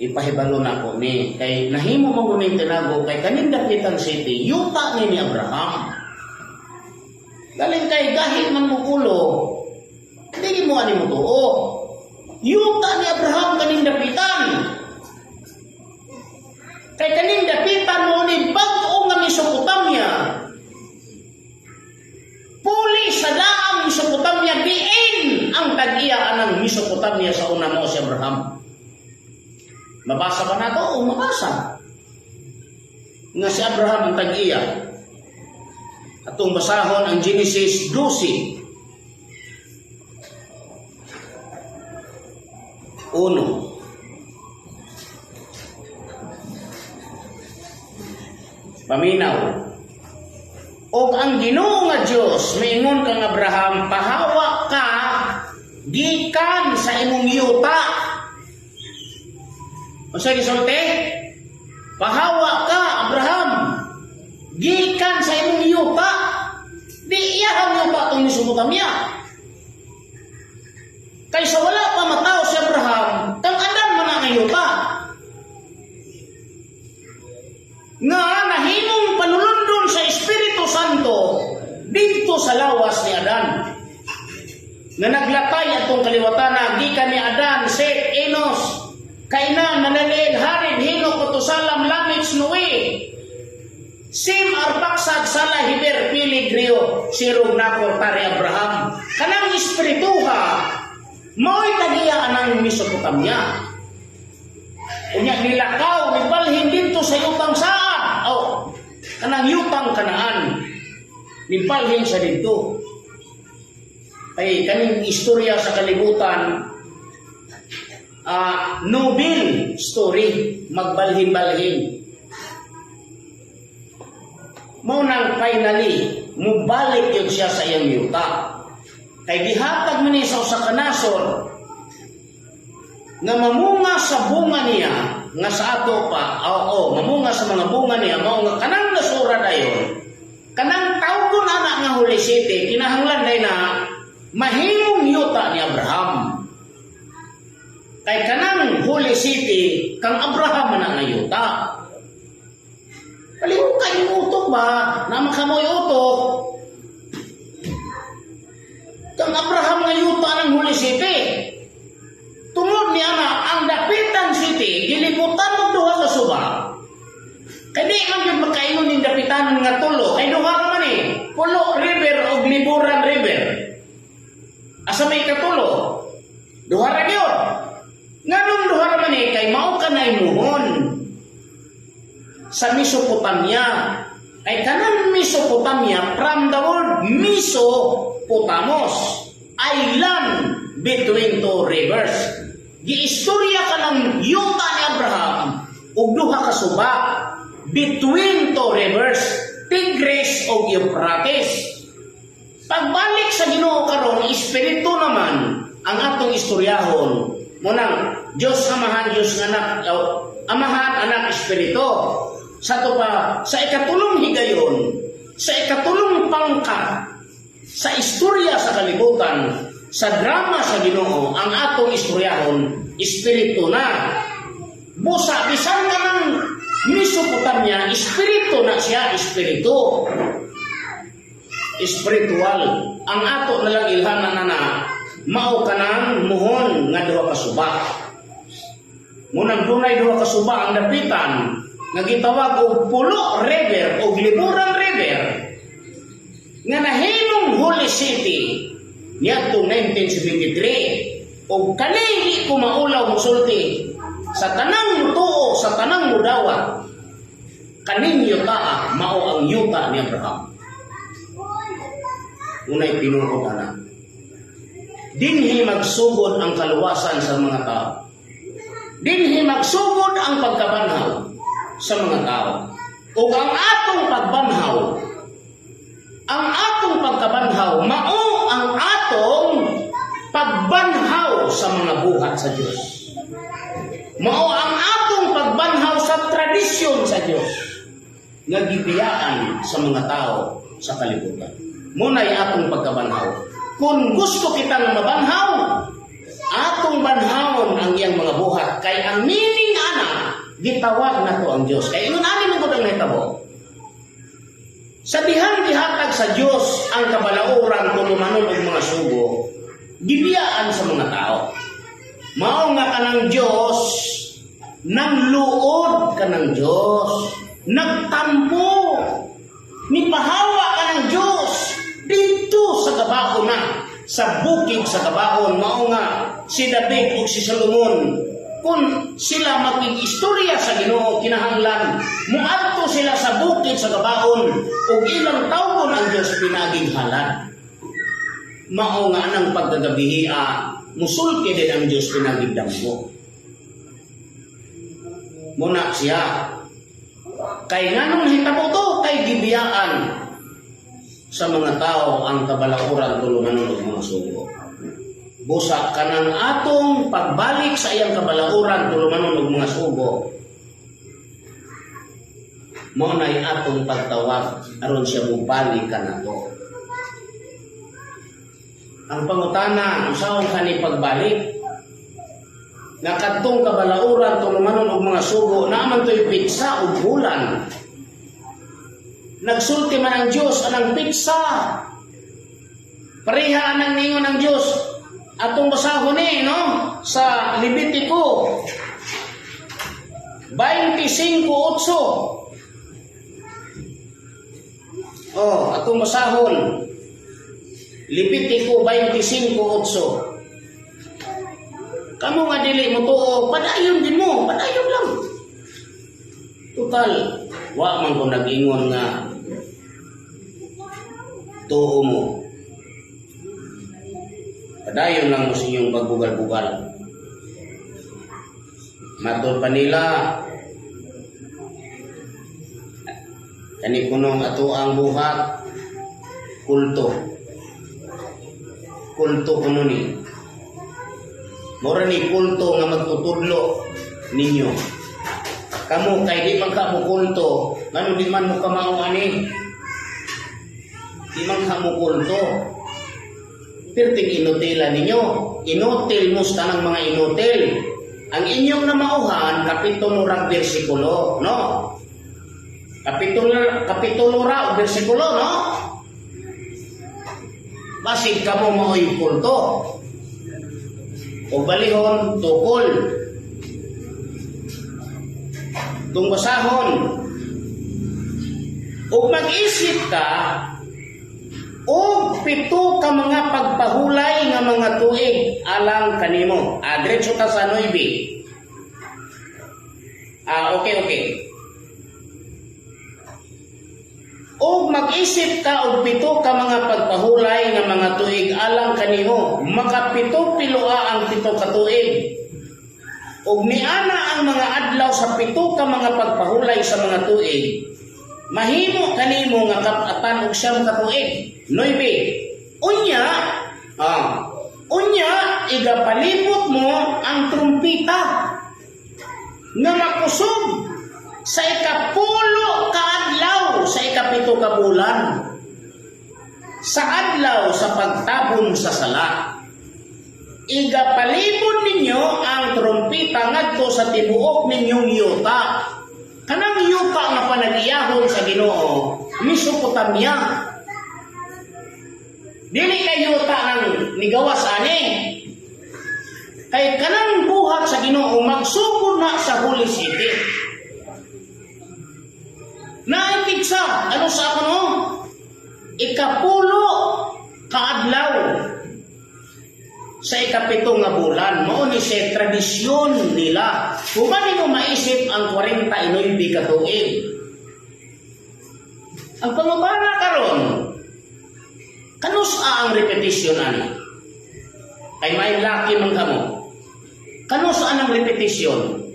Ipahibalo nako ni kay nahimo man gud ning tinago kay kaning Dapitan City yuta ni Abraham. Galing kay gahi man mo ulo, dili mo ani mo tuo. Yuta ni Abraham kaning Dapitan. Kay kaning Dapitan mo ni bag-o nga Mesopotamia. Puli sa daang Mesopotamia, diin ang tag-iya anang Mesopotamia sa una mo si Abraham. Mabasa ba nato? O mabasa. Nga si Abraham ang tag-iya. Atong basahon ang Genesis 12. 1. Paminaw. Og ang Ginoo nga Dios miingon kang Abraham, pahawa ka gikan sa imong yuta. Unsa gisulti? Pahawa ka, Abraham, gikan sa imong yuta. Di iyahang yuta itong Mesopotamia. Kaysa wala pa matao si Abraham, kang adan man ang yuta. Nga nahimong panulundon sa Espiritu Santo didto sa lawas ni Adan. Nga naglatay atong kaliwatana gikan ni Adan, Set, Enos, Kainan, Malaleel, Harid, Hinok, Kutusalam, Lamech, Noe, Sim, Arpaksad, Sala, Hiber, Pilig, Rio, Sirog, Nacor, Tari, Abraham. Kanang espirituha, mao'y tagiya anang Mesopotamia. Unya nilakaw, nibalhin dito sa yutang saan? O, kanang yutang Kanaan. Nibalhin sa dito. Ay, kaning istorya sa kalibutan, novel story, magbalhin-balhin. Mao nang finally, mubalik yun siya sa iyang yuta. Kay gihatag man ni sa usa ka nasod nga mamunga sa bunga niya nga sa ato pa, oo, mamunga sa mga bunga niya, mao nga kanang nasura dayon, kanang tawgon ana nga Holy City, kinahanglan day na mahimong yuta ni Abraham. Kay kanang Holy City, kang Abraham man ang yuta. Palihog kay utok ba? Naman kamoy utok. Kang Abraham nga yuta ng Holy City. Tungod ni ana, ang Dapitan City, gilibutan og duha ka suba. Kay di man gyud makaingon ning Dapitan nga tulo, kay duha ra man eh. Pulo River og Liburan River. Asa may katulo? Duha ra gyud. Nganong duha ra man eh, kay mao ka na imuhon sa Mesopotamia. Kay kanang Mesopotamia, from the word Mesopotamos, island between two rivers. Giistorya ka ng yuta ni Abraham ug duha ka suba between two rivers, Tigris ug Euphrates. Pagbalik sa Ginoo karon, espiritu naman ang atong istoryahon. Munang Diyos Amahan, Diyos Anak, o, Amahan, Anak, Espiritu. Sa to pa, sa ikatulong higayon, sa ikatulong pangkat, sa istorya sa kalibutan, sa drama sa Ginoo, ang atong istoryahon, espiritu na. Busa, bisan ka ng Mesopotamia, espiritu na siya, espiritu. Espiritual. Ang ato na lang ilhanan na na, mao ka ng muhon nga duha ka suba. Munang dunay duha ka suba ang Dapitan, nga gitawag og Pulo River o Liburan River, nga nahimong Holy City niadtong 1973, og kanay ko maulaw mosulti sa tanang mutuo, sa tanang mudawat, kaning yuta mao ang yuta ni Abraham. Unay tinuod ana. Dinhi magsugod ang kaluwasan sa mga tao. Dinhi magsugod ang pagkabanhaw sa mga tao. Ug ang atong pagbanhaw, ang atong pagkabanhaw, mao ang atong pagbanhaw sa mga buhat sa Dios. Mao ang atong pagbanhaw sa tradisyon sa Dios nga gibiyaan sa mga tao sa kalibutan. Muna'y atong pagkabanhaw. Kung gusto kita nga mabanhaw, atong banhawon ang iyang mga buhat kay ang meaning ana, gitawag nato ang Dios. Kay ingon ani man gud ang nahitabo. Sa dihang gihatag sa Dios ang kabalauran, tulumanon og mga sugo, gibiyaan sa mga tao. Mao nga kanang Dios nang luod, kanang Dios nagtampo, nipahawa kanang Dios dito sa Gabaon na, sa bukid sa Gabaon. Mao nga si David ug si Solomon, kung sila makig-istorya sa Ginoo, kinahanglan muadto sila sa bukid sa Gabaon ug ilang tawgon ang Dios pinaging halad. Mao nga anang pagkagabihia, musulti din ang Dios pinaging damgo. Muna siya. Kay nganong nahitabo to? Kay gibiyaan sa mga tao ang kabalauran, tulumanon og mga sugo. Busa kanang atong pagbalik sa iyang kabalauran, tulumanon og mga sugo, mao na'y atong pagtawag aron siya mobalik kanato. Ang pangutana, unsaon kani pagbalik? Nga kadtong kabalauran, tulumanon og mga sugo, naa man to'y petsa ug bulan. Nagsulti man ang Dios anang petsa. Pareha anang ningon ang Dios. Atong basahon ni, no? Sa Levitico 25:8. Oh, atong basahon. Levitico 25:8. Kamo nga dili mo tuo, padayon din mo, padayon lang. Total, wa man ko nag-ingon nga tuo mo. Padayon lang mo sa inyong pagbugal-bugal. Matod pa nila, kani kunong ato ang buhat, kulto. Kulto kuno ni. Mura ni kulto nga magtutudlo ninyo. Kamo kay di man ka mo kulto, ngano di man mo kamao ani? Di man ka mo kulto. Pirting inutila ninyo. Inutil mo sa tanang mga inutil. Ang inyong namauhan, kapitulo rang bersikulo, no? Kapitulo, kapitulo ra o bersikulo, no? Basig kamo mao'y kulto. O balihon, tukol. Tung basahon. O mag-isip ka, og pito ka mga pagpahulay nga mga tuig alang kanimo. Ah, diretso ta sa 9. Ah, okay. Og mag-isip ka og pito ka mga pagpahulay nga mga tuig alang kanimo. Makapito piloa ang 7 ka tuig. Og niana ang mga adlaw sa pito ka mga pagpahulay sa mga tuig, mahimo kanimo nga kap-atan og 9 ka tuig. 9. Unya igapalibot mo ang trumpita nga makusog sa 10 ka adlaw sa 7 ka bulan, sa adlaw sa pagtabon sa sala. Igapalibot ninyo ang trumpita ngadto sa tibuok ninyong yuta. Kanang yuta nga panagiyahon sa Ginoo, Mesopotamia. Dili kay yuta ang nigawas ani. Kay kanang buhat sa Ginoo magsugod na sa Holy City. Naay petsa, ano sa ako, no? 10 kaadlaw sa 7 nga bulan. Mao ni siya tradisyon nila. Human mo maisip ang 49 ka tuig. Ang pangutana karon, kanus-a ang repetition ani? Kay may laki man kamo. Kano saan ang repetition?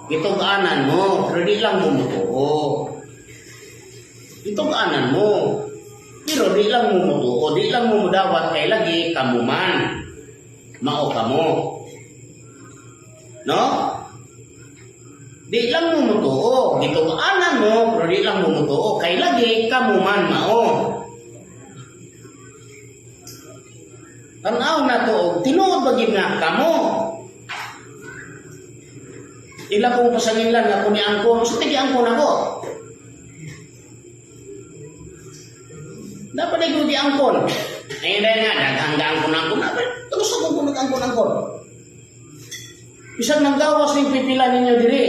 Gitug-anan mo, pero di lang mo mutuo. Gitug-anan mo, pero di lang mo mutuo, di lang mo mudawat kay lagi kamo man. Mao kamo. No? Di lang mo mutuo, gitug-anan mo, pero di lang mo mutuo kay lagi kamo man mao. Tan-aw na to og tinuod ba gid nga kamo? Ila kong pasanginlan nga kung niangkon, sa tigi angkon ako. Dapat ay kung giangkon. Ay dahil nga, daghang gaangkon angkon. Tapos ako kung nag-angkon angkon. Bisag nang gawas ning pipila ninyo diri.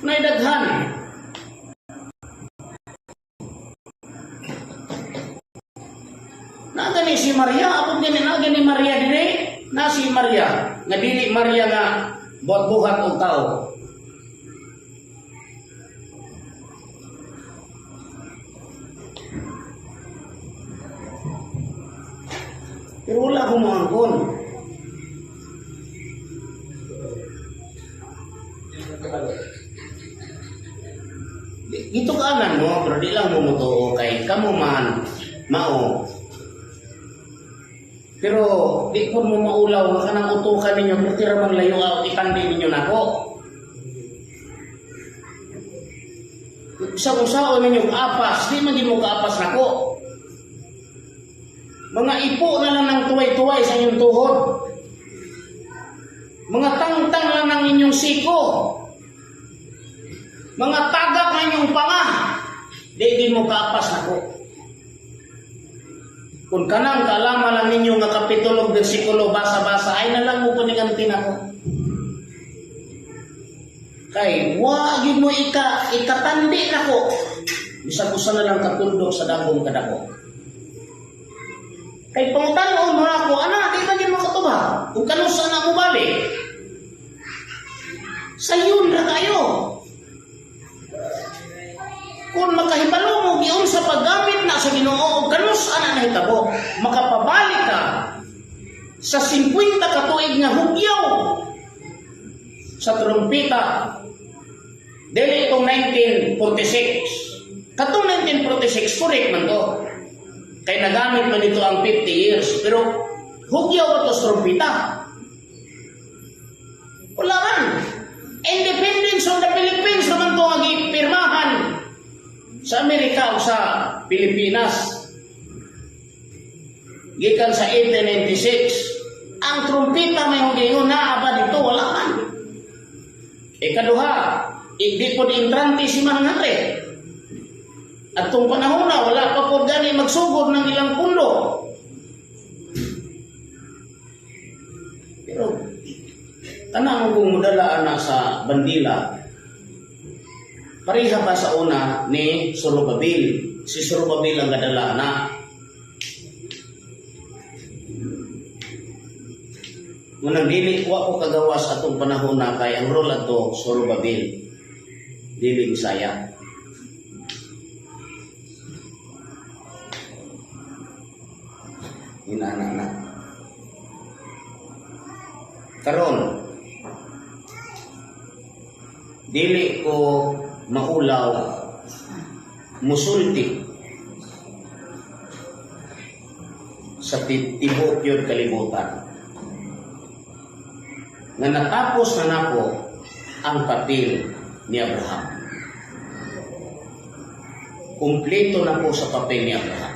Nay daghan. Nagani si Maria, apod gani nagani Maria diri, na si Maria, nga dili Maria nga buhat-buhat og tao. Pero wala akong moangkon. Gitug-anan mo, pero di lang mo mutuo kay kamo man mao. Pero di po mo maulaw nga kanang utukan ninyo, pero tira man layo aw itandi ninyo nako. Sa usaon ninyo apas, di man di mo kaapas nako. Mga ipo na lang ng tuway-tuway sa inyong tuhod. Mga tangtang lang ng inyong siko. Mga tagak ng inyong panga. Di di mo kaapas nako. Kung kanang kaalaman lang ninyo nga kapitulo bersikulo basa-basa ay na lang mo kuningantin ako. Kay wa gyud mo ikatandi nako. Bisag usa na lang katundok sa dagong kadako. Kay pangutan-on mo ako, ana, di ba gyud mo katubag? Kung kanusa na mo balik. Sayon ra kayo. Kung makahibalo mo giun sa paggamit na sa Ginoo og kanus ana nahitabo, makapabalik ka sa 50 ka tuig nga hugyaw sa trumpeta. Dili itong 1946. Katong 1946 correct man to. Kay nagamit man nito ang 50 years, pero hugyaw ba to sa trumpeta? Wala man. Independence of the Philippines naman to nga gipirmahan sa Amerika o sa Pilipinas. Gikan sa 1896, ang trumpeta may hugingon naa ba dito? Wala man. Ikaduha, hindi po entrante si Manang Henry. At tong panahon na, wala pa po gani magsugod ng ilang pundo. Pero, tanang kung mudala na sa bandila, pareha pa sa una ni Zorobabel. Si Zorobabel ang gadala na. Ngunang dili wa ko kagawas atong panahon na kay ang role ato Zorobabel. Dili Bisaya. Inana na. Karon dili ko maulaw musulti sa tibuok yun kalibutan nga natapos na nako ang papel ni Abraham. Kumpleto na po sa papel ni Abraham.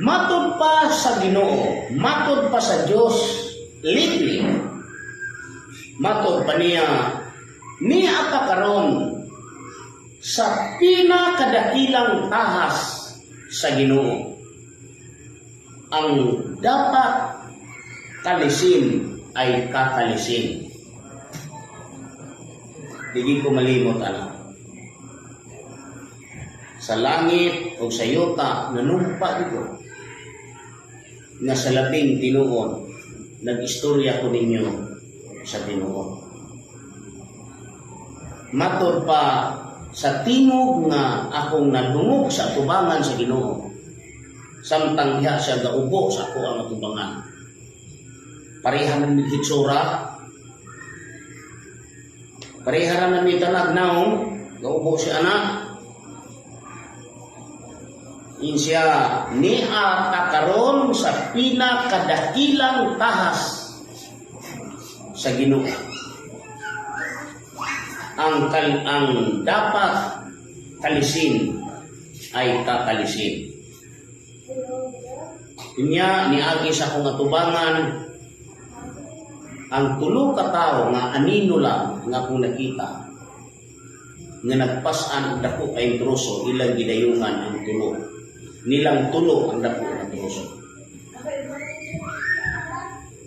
Matod pa sa Ginoo, matod pa sa Dios lately, matod pa niya niya pa karon sa pinakadakilang tahas sa Ginoo. Ang dapat kalisin ay kakalisin. Digi ko malimot ana. Sa langit o sa yuta nanumpa dito nga sa labing tinuod nag-istorya ko ninyo sa tinuod. Matod pa sa tingog nga akong nadungog sa tubangan sa Ginoo. Samtang diha siya gaubo sa akoang atubangan. Pareha na mig hitsura. Pareha ra na mi tanag naong, gaubo si anak. Insiya nia ta karon sa pinakadakilang tahas sa Ginoo. Ang dapat kalisin ay kakalisin. Inya niagi sa akong atubangan ang tulo ka tawo nga anino lang nga akong nakita nga nagpas-an og dako kayong troso, ilang gidayungan ang tulo nilang tulo ang dako nga troso.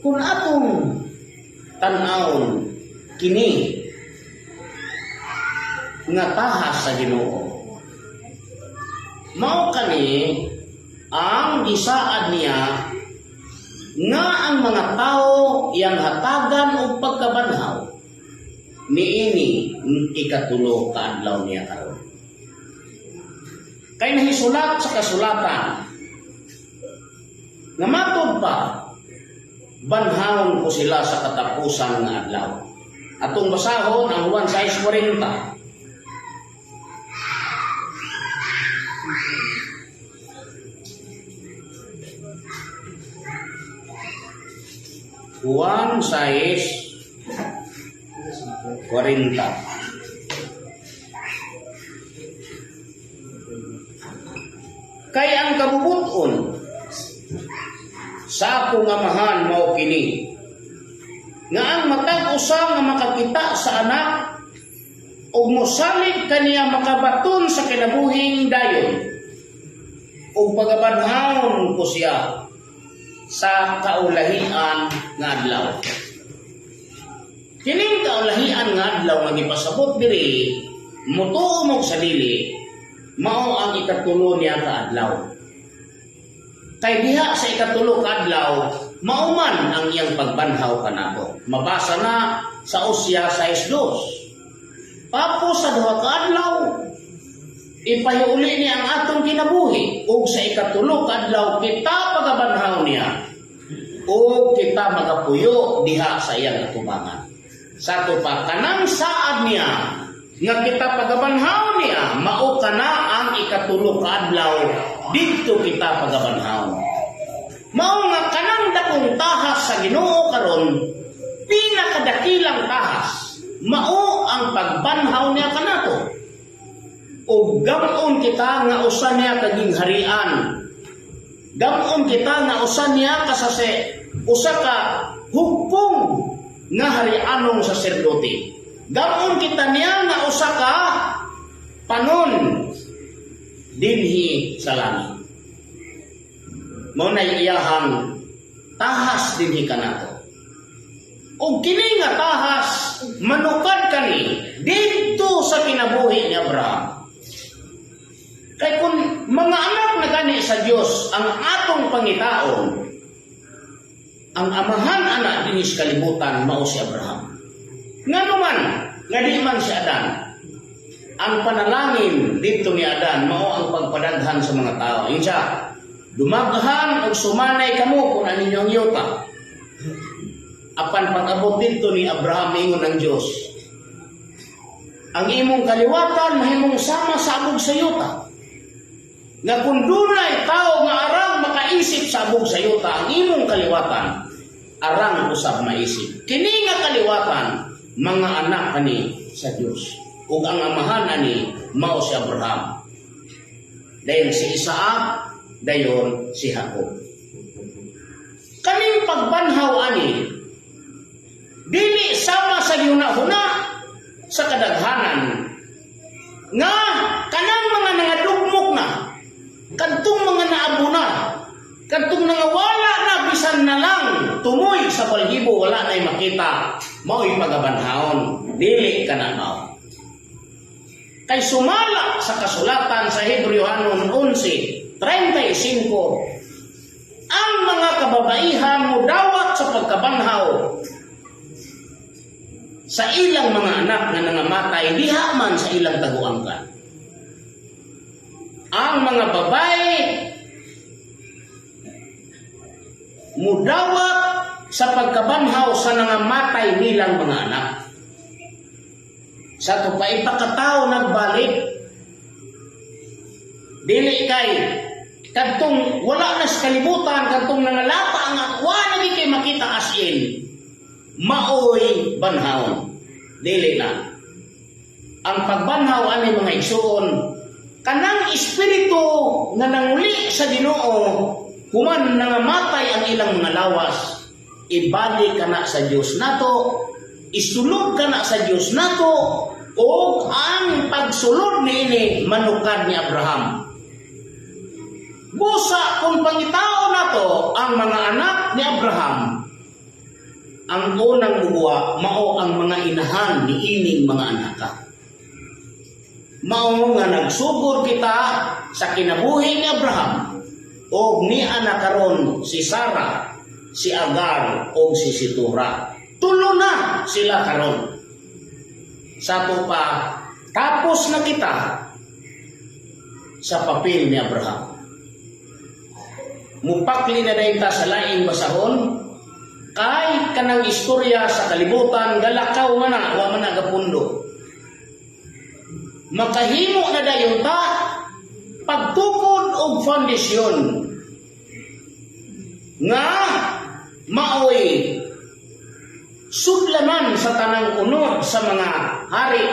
Kung atong tan-awon kini nga tahas sa Ginoo, mao kani ang gisaad niya nga ang mga tao iyang hatagan og pagkabanhaw niini ikatulo ka adlaw niya karon. Kay nahisulat sa kasulatan nga matod pa, banhawon ko sila sa katapusan nga adlaw. Atong basahon ang Juan 6:40. Juan 6:40. Kay ang kabubuton sa akong Amahan mao kini, nga ang matag usa nga makakita sa Anak ug mosalig kaniya makabaton sa kinabuhing dayon, ug pagabanhawon ko siya sa kaulahian nga adlaw. Kining kaulahian nga adlaw nga gipasabot diri, mutuo mo sa dili, mao ang ikatulo niya ka adlaw. Kay diha sa ikatulo ka adlaw, mao man ang iyang pagbanhaw kanato. Mabasa na sa Osea 6:2. Tapos sa 2 ka adlaw, ipahiuli niya ang atong kinabuhi, ug sa ikatulo ka adlaw kita pagabanhaw niya ug kita magapuyo diha sa iyang atubangan. Sa ato pa kanang saad niya nga kita pagabanhaw niya, mao kana ang ikatulo ka adlaw didto kita pagabanhaw. Mao nga kanang dakong tahas sa Ginoo karon, pinakadakilang tahas, mao ang pagbanhaw niya kanato. Ug gam-on kita nga usa niya ka gingharian. Gam-on kita nga usa niya kasase usa ka hugpong nga harianong saserdote. Gam-on kita niya nga usa ka panon dinhi sa langit. Mao na iyahang tahas dinhi kanato. Ug kini nga tahas manukad kani didto sa kinabuhi ni Abraham. Kay kung mga anak na gani sa Dios ang atong pangitaon, ang amahan ana dinhi sa kalibutan mao si Abraham. Ngano man nga di man si Adan? Ang panalangin dito ni Adan mao ang pagpadaghan sa mga tao. Insa, "Dumaghan og sumanay kamo kung ano ang yuta." Apan pag-abot dito ni Abraham, ingon ang Dios, "Ang imong kaliwatan mahimong sama sa abog sa yuta." Nga kung dunay tao nga arang makaisip sa abog sa yuta, ang imong kaliwatan arang usab maisip. Kini nga kaliwatan, mga anak kani sa Dios. Ug ang amahan ani mao si Abraham. Dayon si Isaac, dayon si Jacob. Kaning pagbanhaw ani dili sama sa gihuna-huna sa kadaghanan nga kanang mga nangadugmok na, kadtong mga naabo na, kadtong nangawala na, bisan na lang tumoy sa balhibo wala na'y makita, mao'y pagabanhawon. Dili kana mao. Kay sumala sa kasulatan sa Hebreo 11:35, ang mga kababaihan mo dawat sa pagkabanhaw sa ilang mga anak nga nangamatay diha man sa ilang taguangkan. Ang mga babae Mudawat sa pagkabanhaw sa nangamatay nilang mga anak. Sa ato pa ipakatao nagbalik, dili kay kadtong wala na sa kalibutan, kadtong nangalapa ang wa na kay makita, as in maoy banhawon. Dili na ang pagbanhaw ani, mga igsuon, kanang espiritu nga nanguli sa Ginoo human nangamatay ang ilang mga lawas, ibalik kana sa Dios nato, isulod kana sa Dios nato, ug ang pagsulod niini manukad ni Abraham. Busa kung pangitao nato ang mga anak ni Abraham, ang unang muguwa mao ang mga inahan ni ining mga anaka. Mao nga nagsugod kita sa kinabuhi ni Abraham og ni anak karon si Sarah, si Agar og si Situra. Tulo na sila karon. Sa ato pa, tapos na kita sa papel ni Abraham. Mupakli na dayon ta sa laing basahon kay kanang istorya sa kalibutan galakaw man na, wa man na gapundo. Makahimo na dayon ta pagtukod og foundasyon nga maoy sudlanan sa tanang unod sa mga hari,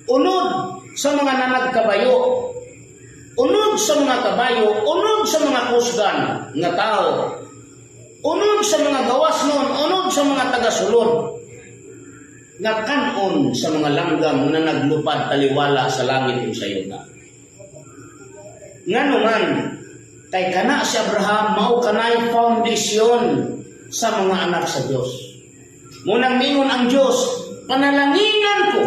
unod sa mga nanagkabayo, unod sa mga kabayo, unod sa mga kusgan nga tao, unod sa mga gawas noon, unod sa mga tagasulod, nga kanon sa mga langgam nga naglupad taliwala sa langit ug sa yuta. Ngano man, kay kana si Abraham mao kanay foundation sa mga anak sa Dios. Munang mingon ang Dios, "Panalanginan ko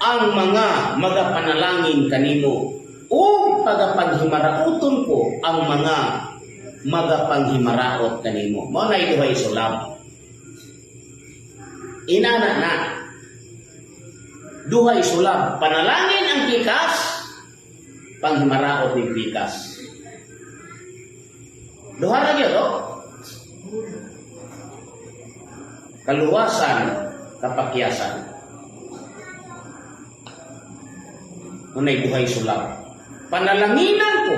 ang mga magapanalangin kanimo ug pagapaghimarauton ko ang mga magapanghimaraot kanimo." Mao na duhay sulab. Inana na. Duhay sulab, panalangin ang pikas, panghimaraot ni pikas. Duha ra gyud, oh. Kaluwasan, kapakyasan. Unay duhay sulab. "Panalanginan ko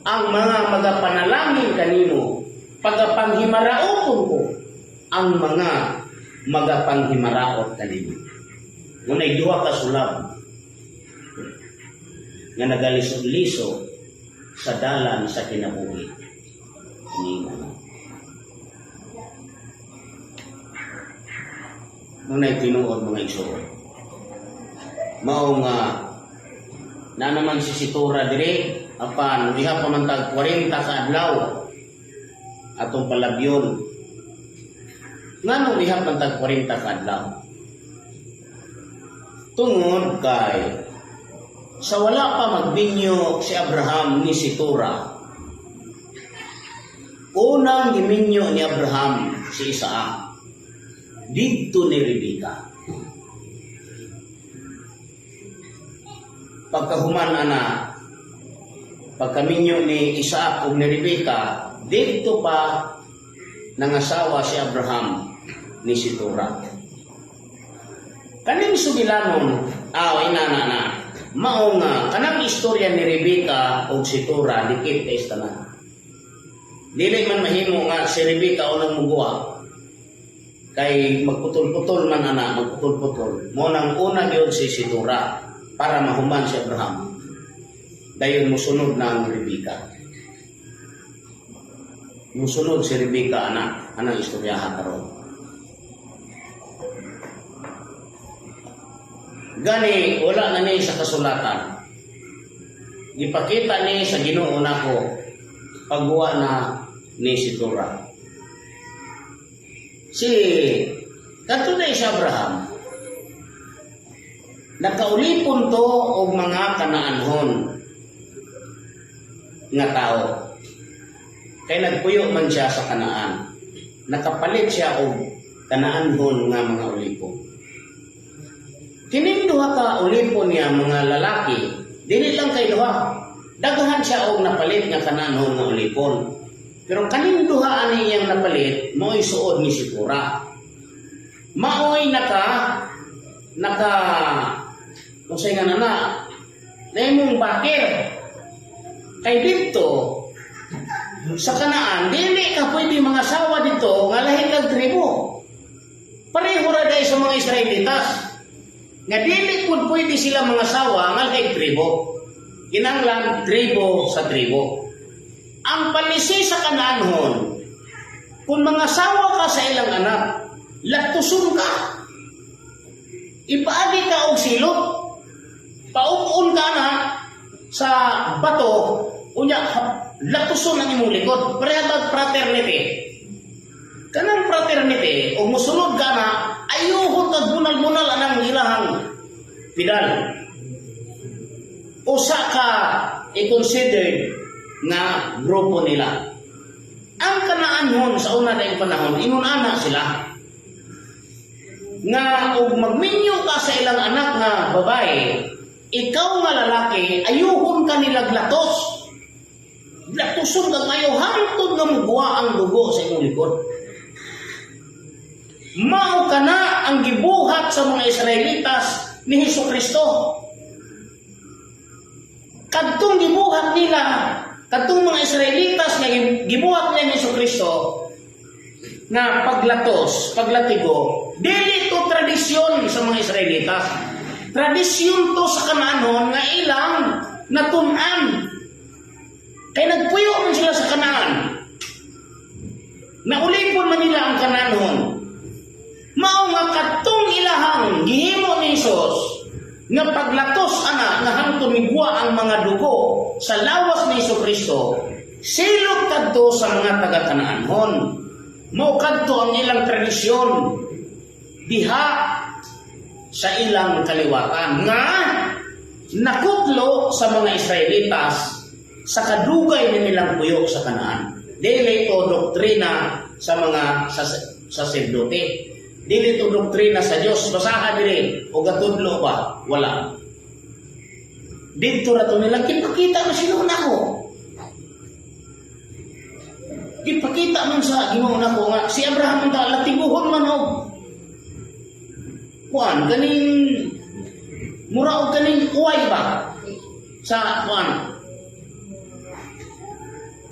ang mga magapanalangin kanimo, pagapanghimarauton ko ang mga magapanghimaraot kanimo." Unay duha ka sulab nga nagalisod-liso sa dalan sa kinabuhi. Nimo na. Muna'y tinuod, mga igsoon. Mao nga na naman si Situra dire, apan diha pa man tag 40 ka adlaw atong palabyon. Nganong iha man tag 40 ka adlaw? Tungod kay sa wala pa magbinyo si Abraham ni Situra, unang giminyo ni Abraham si Isaac didto ni Rebecca. Pagkahuman ana, pagkaminyo ni Isaac ug ni Rebecca, didto pa nangasawa si Abraham ni Situra. Kaning sugilanon, aw inana na, mao nga kanang istorya ni Rebecca ug Situra dikit kay tanan. Dili man mahimo nga si Rebecca unang muguwa kay magputol-putol man ana, magputol-putol. Mo nang una gyud si Situra para mahuman si Abraham. Dayon musunod na ang Rebecca. Musunod si Rebecca ana, anang istoryaha karon. Gani wala na ni sa kasulatan. Gipakita ni sa Ginoo nako pagguwa na ni Situra. Si katunay si Abraham, nakaulipon to og mga kanaanhon nga tao. Kay nagpuyo man siya sa Kanaan. Nakapalit siya og kanaanhon nga mga ulipon. Kining duha ka ulipon niya mga lalaki, dili lang kay duha. Daghan siya og napalit nga kanaanhon nga ulipon. Pero kaning duha ani iyang napalit, mao'y suod ni Sipora. Mao'y naka naka unsay nga nana nahimong bakir. Kay dito sa Kanaan, dili ka pwede mangasawa dito nga lahi kag tribo. Pareho ra diay sa mga Israelitas. Nga dili pud pwede sila mangasawa nga lahi tribo. Kinahanglan tribo sa tribo. Ang palisi sa Kanaanhon, kung mangasawa ka sa ilang anak, latuson ka. Ipaagi ka og silot. Paub-on ka na sa bato, unya latuson ang imong likod. Pareha bag fraternity. Kanang fraternity, o musunod ka na, ayuhon kag bunal-bunal anang ilahang pidal. Usa ka i-considered nga grupo nila. Ang Kanaanhon sa una na panahon, ingon ana sila. Nga og magminyo ka sa ilang anak nga babae, ikaw nga lalaki, ayuhon ka nila latos. Latuson ka ngayo, hangtod nga muguwa ang dugo sa imong likod. Mao kana ang gibuhat sa mga Israelitas ni Hesus Kristo. Kadtong gibuhat nila, kadtong mga Israelitas nga gibuhat nila ni Hesus Kristo na paglatos, paglatigo, dili to tradisyon sa mga Israelitas. Tradisyon to sa Kanaanhon nga ilang natun-an. Kay nagpuyo man sila sa Kanaan. Naulipon man nila ang Kanaanhon. Mao nga kadtong ilahang gihimo ni Hesus nga paglatos ana nga hangtod miguwa ang mga dugo sa lawas ni Hesus Kristo, silot kadto sa mga taga Kanaanhon. Mao kadto ang ilang tradisyon diha sa ilang kaliwatan nga nakutlo sa mga Israelitas sa kadugay ni nilang puyo sa Kanaan. Dili ito doktrina sa mga saserdote. Dili ito doktrina sa Dios. Basaha diri o gatudlo ba? Wala. Dito ra to nila gipakita na sino nako. Gipakita man sa Ginoo nako nga si Abraham man ta latiguhon man og kuan ganing mura og ganing uway ba sa kuan,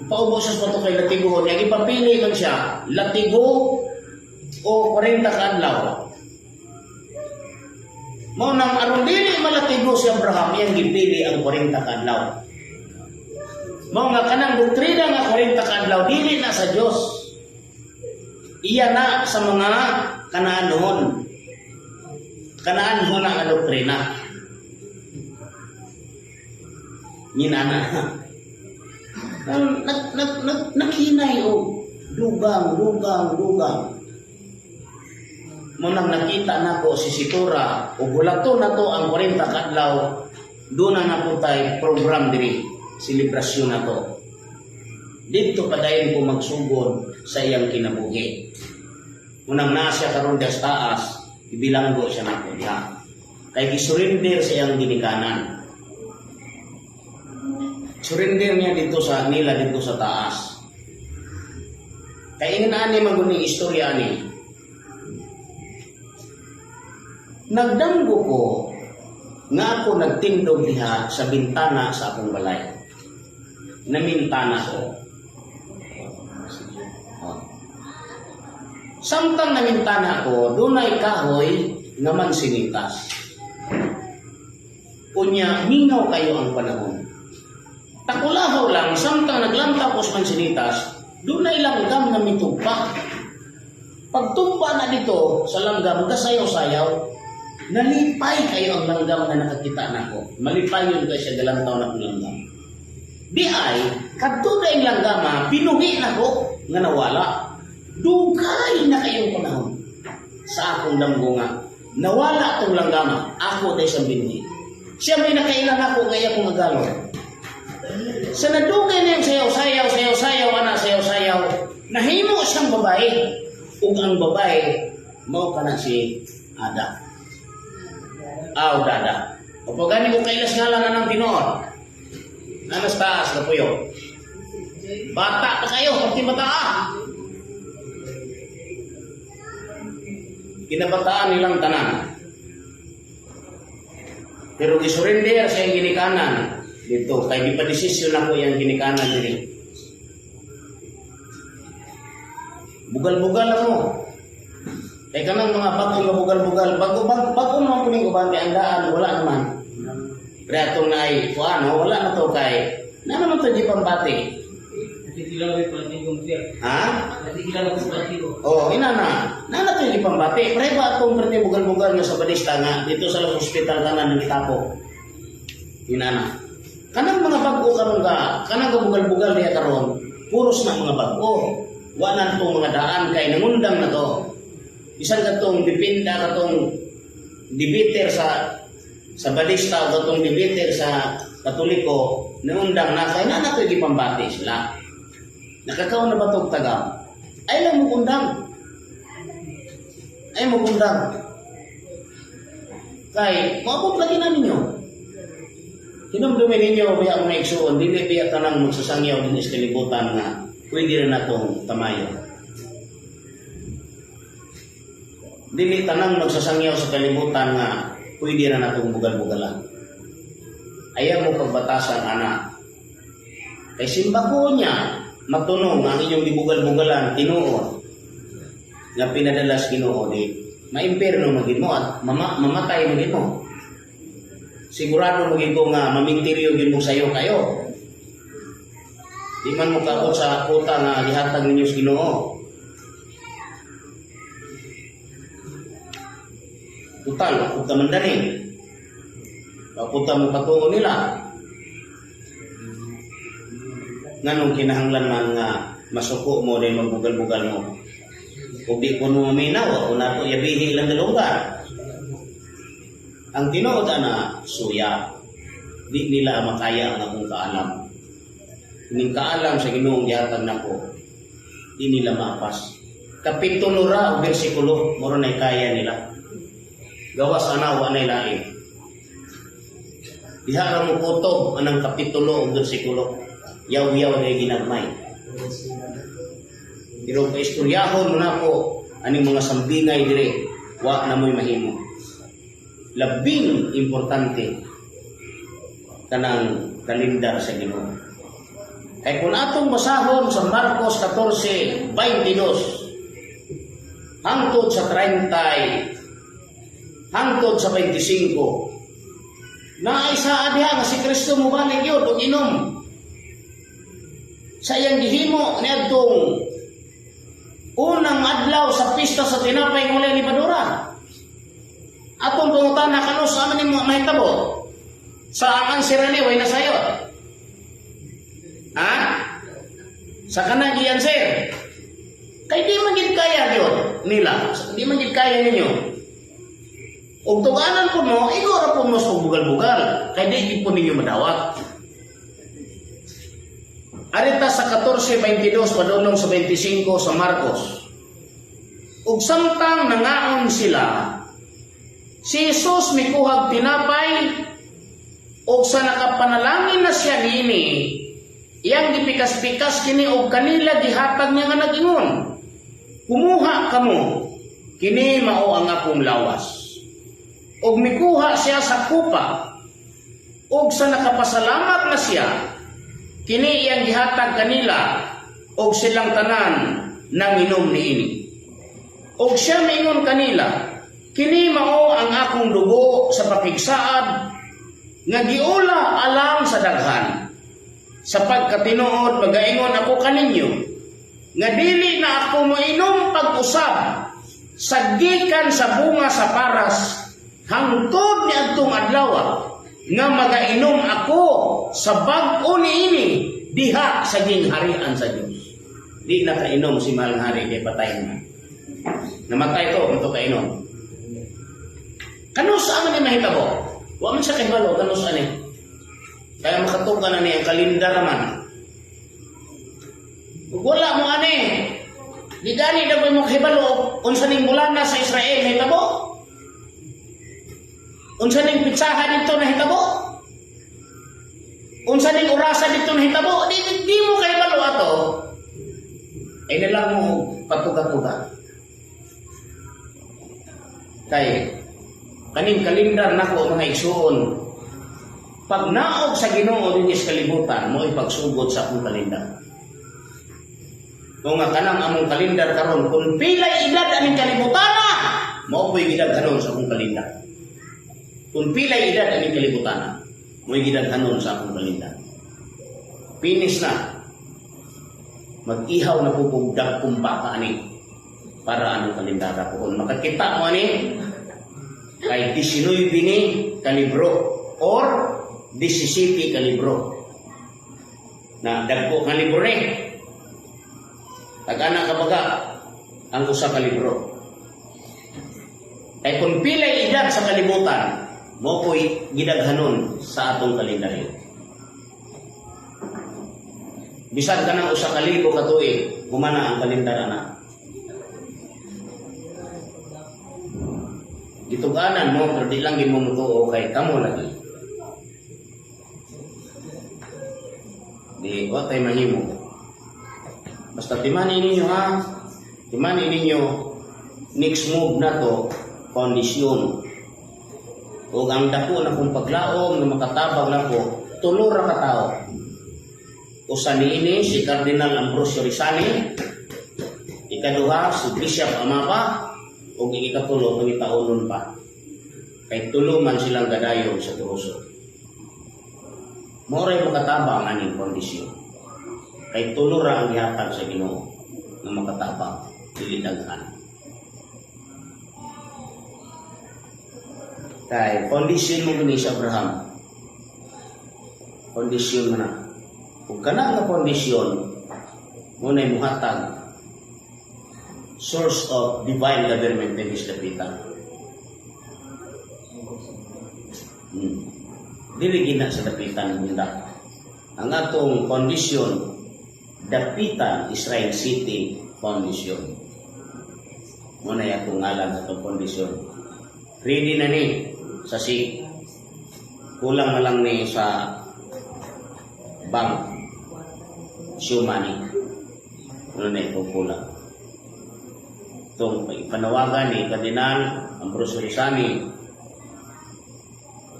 paubo siya sa bato kay latiguhon niya. Ipapili man siya, latigo o 40 ka adlaw. Mao nang aron dili malatigo si Abraham, iyang gipili ang 40 ka adlaw. Mao nga kanang doktrina nga 40 ka adlaw dili na sa Dios, iya na sa mga Kanaanhon. Kanaanhon na nga doktrina. Ginana. Nag, nag, nag, naghinay o dugang, dugang, dugang. Mao nang nakita nako si Situra o hulato na to ang 40 kadlaw, doon na na tay program diri, selebrasyon na to. Dito padayon ko magsugod sa iyang kinabuhi. Unang naa siya karon sa taas, ibilanggo siya nako diha. Kay gisurrender sa iyang ginikanan. Surrender niya dito sa nila dito sa taas. Kay ingon ani man gud ning istorya ani. Nagdamgo ko nga ako nagtindog diha sa bintana sa akong balay. Namintana ko. Oh. Samtang namintana ko, dunay kahoy nga mansinitas. Unya, mingaw kayo ang panahon. Takulahaw lang, samtang naglantaw ko sa mansinitas, dunay langgam nga mitugpa. Pagtumba na dito sa langgam, kasayaw-sayaw, nalipay kayo ang langgam na nakakita nako. Malipay yun kayo siya galantaw na akong langgam. Di ay, kadto na yung langgama, binuhi nako nga nawala. Dugay na kayong panahon sa akong damgo nga nawala tong langgama, ako day siyang binuhi. Siya may nakailan ako nga iya kong agalon. Sa nadugay na yung sayaw-sayaw, sayaw-sayaw, ana, sayaw-sayaw, nahimo siyang babae. Ug ang babae, mao ka na si Ada. Aw, Dada. O pag gani ko kailas nga lang ng tinuod. Nanas taas na puyo. Bata pa kayo, pati bata. Kinabataan nilang tanan. Pero gisurrender sa iyang ginikanan dito kay di pa desisyon ako iyang ginikanan diri. Bugal-bugal ako. Kay kanang mga bago nga bugal-bugal, bago bago, bago man kuning uban kay ang daan wala naman. Pero atong naay kuan, wala na to kay na naman to di pambati. Ha? Oh, ina na. Na na to di pambati. Pre ba atong prete bugal-bugal nga sa balista nga dito sa hospital tanan ng gitapo. Ina na. Kanang mga bag-o karon ka, kanang bugal-bugal diha karon, puros na mga bag-o. Wa na tong mga daan kay nangundang na to. Bisan katong dipinda katong debater sa balista o katong debater sa Katoliko, nangundang na kay na na to gipambati sila. Nakakaon na ba itong tagam? Ay lang mo kundang. Ay mo kundang. Kay, maabot lagi na ninyo. Hinumdumin ninyo, biya mga igsuon, dili biya tanang magsasangyaw din sa kalibutan nga pwede rin natong tamayo. Dili tanang magsasangyaw sa kalibutan nga pwede rin natong bugal-bugalan. Ayaw mo pagbatasan, anak. Kay simbako niya, matunong ang inyong gibugal-bugalan, tinuod, nga pinadala sa Ginoo di maimpierno magid mo at mamatay magid mo. Sigurado magid ko nga mamintiryo gyud mo sayo kayo. Di man mo kaabot sa kota nga gihatag ninyo sa Ginoo. Total, punta man dani. Papunta mo patuo nila. Nganong kinahanglan man nga masuko mo din magbugal-bugal mo. Kung di ko maminaw, ako na ito yabihi lang dalunggan. Ang tinuod ana, suya. Di nila makaya ang akong kaalam. Ining kaalam sa Ginoong gihatag nako, di nila maapas. Kapitulo ra o bersikulo, muro na'y kaya nila. Gawas ana, wa na'y lain. Diha ra mo kutob anang kapitulo o bersikulo. Yaw-yaw na ginagmay. Pero paistoryahon mo na po aning mga sambingay dire, wa na mo'y mahimo. Labing importante kanang kalendar sa Ginoo. Kay kung atong basahon sa Marcos 14:22 hangtod sa 30 hangtod sa 25, naay saa diha nga si Kristo mobalik yun og inom sa iyang gihimo niadtong unang adlaw sa pista sa tinapay ng walay lebadura. Atong pangutana kanus sa aman nimo mahitabo? Sa ang answer ni way nasayod. Ha? Sa kanang i-answer. Kay di man gid kaya gyud nila. Di man gid kaya ninyo. Og tuganan po mo, igo ra po mo sa bugal-bugal. Kay di gid po ninyo madawat. Arita sa 14:22 padulong sa 25 sa Marcos. Ug samtang nangaon sila, si Jesus mikuhag tinapay ug sa nakapanalangin na siya niini, iyang gipikas-pikas kini og kanila gihatag niya nga nag-ingon, "Kumuha kamo, kini mao ang akong lawas." Ug mikuha siya sa kupa ug sa nakapasalamat na siya, kini iyang gihatag kanila og silang tanan nanginom niini. Og siya miingon kanila, "Kini mao ang akong dugo sa pakigsaad nga giula alang sa daghan. Sa pagkatinuod magaingon ako kaninyo nga dili na ako moinom pag-usab sa gikan sa bunga sa paras hangtod niadtong adlaw nga magainom ako sa bag-o niini diha sa gingharian sa Dios." Di na kainom si mahal hari kay patay na. Namatay to, ito kainom. Kanus sa ni mahitabo? Wa man siya kahibalo, kanus ani. Kaya makatuga na niya ang kalendar man. Ug wala mo ani. Di gani na mo kahibalo unsa ning bulana sa Israel nahitabo? Unsa ning pitsaha dito nahitabo? Unsa ning orasa dito nahitabo? Di mo kahibalo ato. Ay na lang mo patuga-tuga. Kay kaning kalendar nako, mga igsuon, pag naog sa Ginoo dinhi sa kalibutan, mo ipagsugod sa akong kalendar. Kung nga kanang among kalendar karon, kung pilay edad aning kalibutana, mao po'y gidaghanon sa akong kalendar. Kung pilay edad aning kalibutana, mo'y gidaghanon sa akong kalendar. Finish na. Mag-ihaw na po kong dagkong baka ani para anong kalendara ko. Kung makakita mo ani, kay 19 ni kalibro or 17 kalibro. Na dagko nga libro ni. Tag-ana ka baga ang usa ka libro. Kay kung pilay edad sa kalibutan, mo po'y gidaghanon sa atong kalendaryo. Bisan ka ng 1,000 ka tuig, humana ang kalendar ana. Gituganan mo, pero di lang gid mo mutuo kay kamo lagi. Di, wa tay mahimo. Basta timani ninyo ha. Timani ninyo, next move na to, kondisyon. O ang dako na kung paglaom na makatabang na ko, tulo ra ka tawo. Usa niini si Cardinal Ambrosio Rizani, ikaduha si Bishop Amaba, ug ikatulo pangitaonon pa. Kay tulo man silang gadayon sa Turoso. Mao ray makatabang aning kondisyon. Kay tulo ra ang gihatag sa Ginoo nga makatabang, dili daghan. Kay kondisyon mo gani sa Abraham. Kondisyon mo na. Kung kana nga kondisyon, mo na'y muhatag source of divine government din is dapitan. Dili gina sa dapitan bunda. Ang atong kondisyon, Dapitan Israel City Foundation. Mo na atong ngalan sa atong kondisyon. Ready na ni sa si kulang na lang ni sa bank show money. Ano na itong kulang. Itong panawagan ni Cardinal Ambrosio Rizani,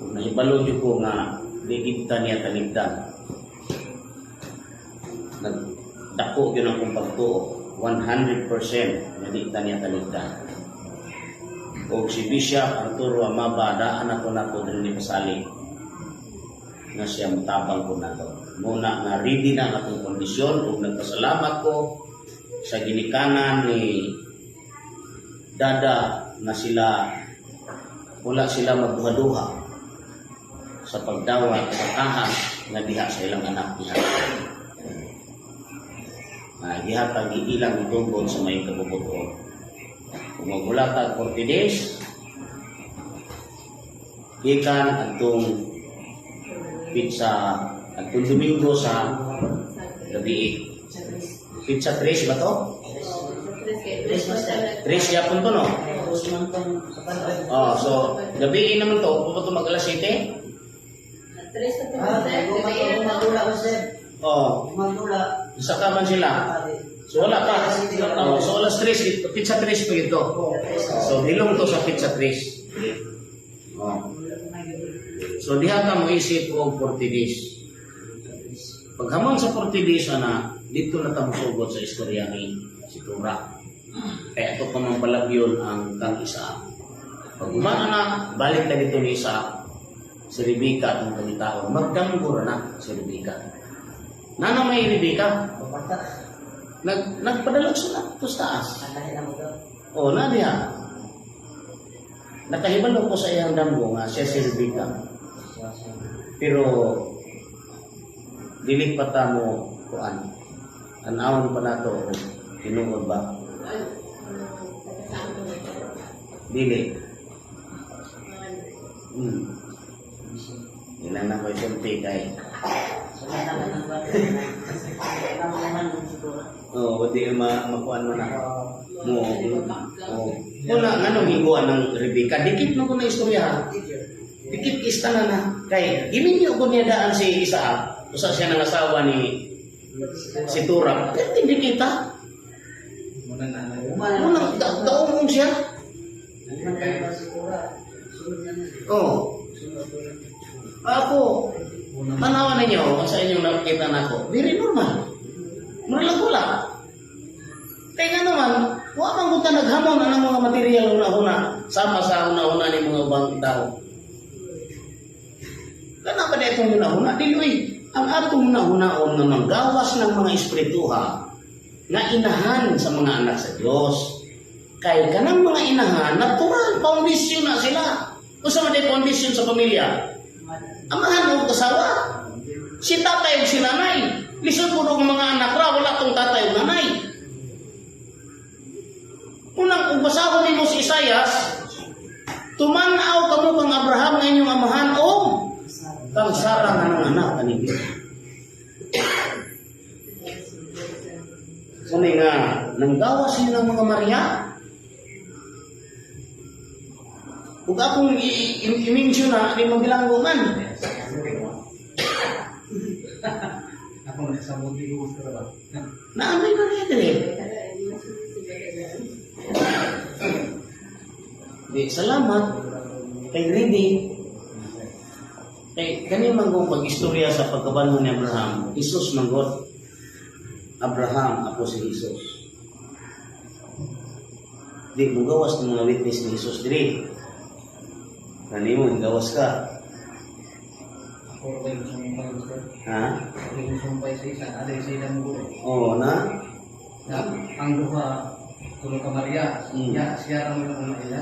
kung nahibalo niyo ko nga di kita niya taligdan. Nagdako yun ang kong pagtuo. 100% nga di ta niya taligdan. O si Bishop Arturo Amaba, daan ako nako diri ni pasali nga siya mutabang ko nato. Muna nga ready na ang atong kondisyon ug nagpasalamat ko sa ginikanan ni Dada na sila wala sila magduha-duha sa pagdawat sa ahas nga diha sa ilang anak diha. Na gihatag ilang itugon sa may kabubuton. Kung magulatag 40 days, gikan atong pizza atong Domingo sa gabi. Pizza 3 ba to? 3 yapon to, no? Oh, so gabi naman to, pupunta mag alas 7. Ah, magula ko, sir. Oh, Magula. Isa ka man sila. So wala pa. Oh, so alas 3, pizza 3 pa ito. So bilong to sa pizza 3. Oh. So diha ka mo isip og 40 days. Paghamon sa 40 days ana, dito na ta mosugot sa istorya ni si Tura. Kaya ito pa man palagyon ang kang Isaac. Pag humana na, balik na dito ni Isaac, si Rebecca atong kagitaon. Magdamgo na si Rebecca. Nana may Rebecca, Papata. Nagpadalog sila ito sa taas. Andahin na mo daw. O, na diha. Nakahibalo ko sa iyang damgo nga siya si Rebecca. Pero dili pa ta mo kuan. Tan-awon pa nato o tinuod ba? Dili. Ilan na ko isulti kay. Oh, di ma makuan mo na. Mo. Oh. Muna nganong higuan ng Rebecca? Dikit mo ko na istorya ha. Dikit ista na na. Kay giminyo ko niya daan si Isaac. Usa siya ng asawa ni si Tura. Pero hindi kita. Muna na na. Unang daong siya. Oh. Ako, tanawan ninyo sa inyong nakita nako, very normal. Mura lang. Kaya nga naman, wa man gud ta naghamon ang mga material una-una sama sa una-una ni mga ubang tao. Kana pa itong una-una, dili oy. Ang atong una-unaon nga manggawas ng mga espirituha nga inahan sa mga anak sa Dios. Kay kanang mga inahan, natural foundation na sila. Usa man day foundation sa pamilya? Amahan og asawa. Si tatay ug si nanay. Lisod po og mga anak ra, wala tong tatay ug nanay. Unang kung basahon nimo si Isayas, tumanaw kamo kang Abraham nga inyong amahan o kang Sara nga nang anak kaninyo. Sani nga, nanggawas niya ng mga Maria. Ug akong i-mention na, di mabilanggo man. Ako nagsabot di ko sa ba. Naamay Maria dili. Di, salamat. Kay ready. Kay kani man kong pag-istorya sa pagkabanho ni Abraham, Jesus manggot. Abraham, ako si Jesus. Di mo gawas ng mga witness ni Jesus diri. Kani mo gawas ka. Ako rin sumpay sir. Ha? Ako rin sumpay sa isa, aday sa ilang guro. Oo na. Na ang duha tulo ka Maria, ya siya ang una ila.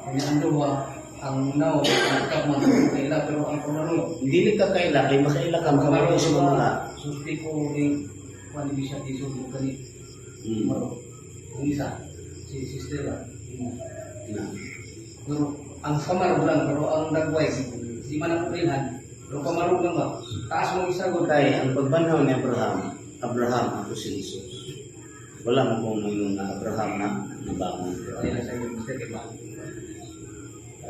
Kanya ang duha ang nao ang kap man kaila pero ang kamaro. Dili ka kaila kay makaila ka makamaro sa mga. Susti ko ni kuan ni siya tiso mo kani. Maro. Ang isa si sister ba. Na. Pero ang samar lang pero ang dagway di man ako ilhan. Pero kamaro lang ba. Taas mo isa gud. Kay ang pagbanhaw ni Abraham, Abraham ako si Jesus. Wala mo kong moingon nga Abraham na nabangon. Ay na sa iyo mister kay ba.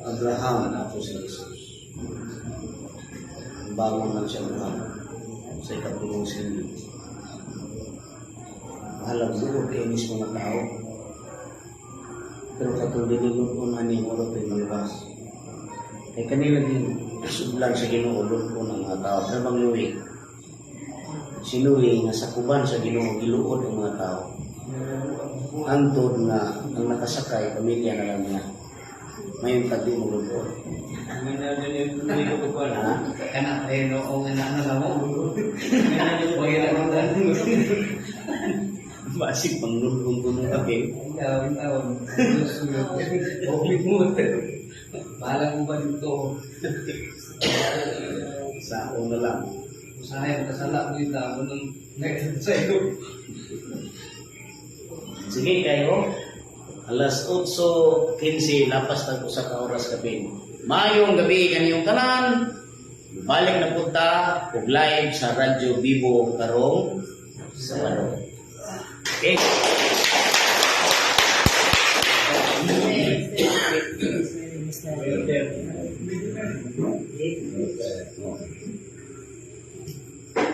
Abraham ako si Jesus. Bangon lang siya Abraham sa ikatulong sindi. Bahalag buot kay mismo nga tao. Pero katong dinilupon ani wala to'y maluwas. Kay kanila din sudlan sa Ginoo lupon ang mga tao. Pero bang Luwi? Si Luwi nga sakuban sa Ginoo giluod ang mga tao. Hangtod nga ang nakasakay pamilya na lang niya. Mayon tagdi mo lupon. Ha? Kana ay no o nga na na mo. Wag na mo dan. Basig pang lulong ko nung kape. Ayaw, tawon. Okay mo. Bahala ko ba dito? Sa na lang. Usahay ang kasala ko yung tao nung next sa iyo. Sige kayo. Alas 8:15 lapas tag usa ka oras gabi. Mayong gabi kaniyong tanan. Balik na punta og live sa Radyo Bibo karong Sabado. Okay. Mr.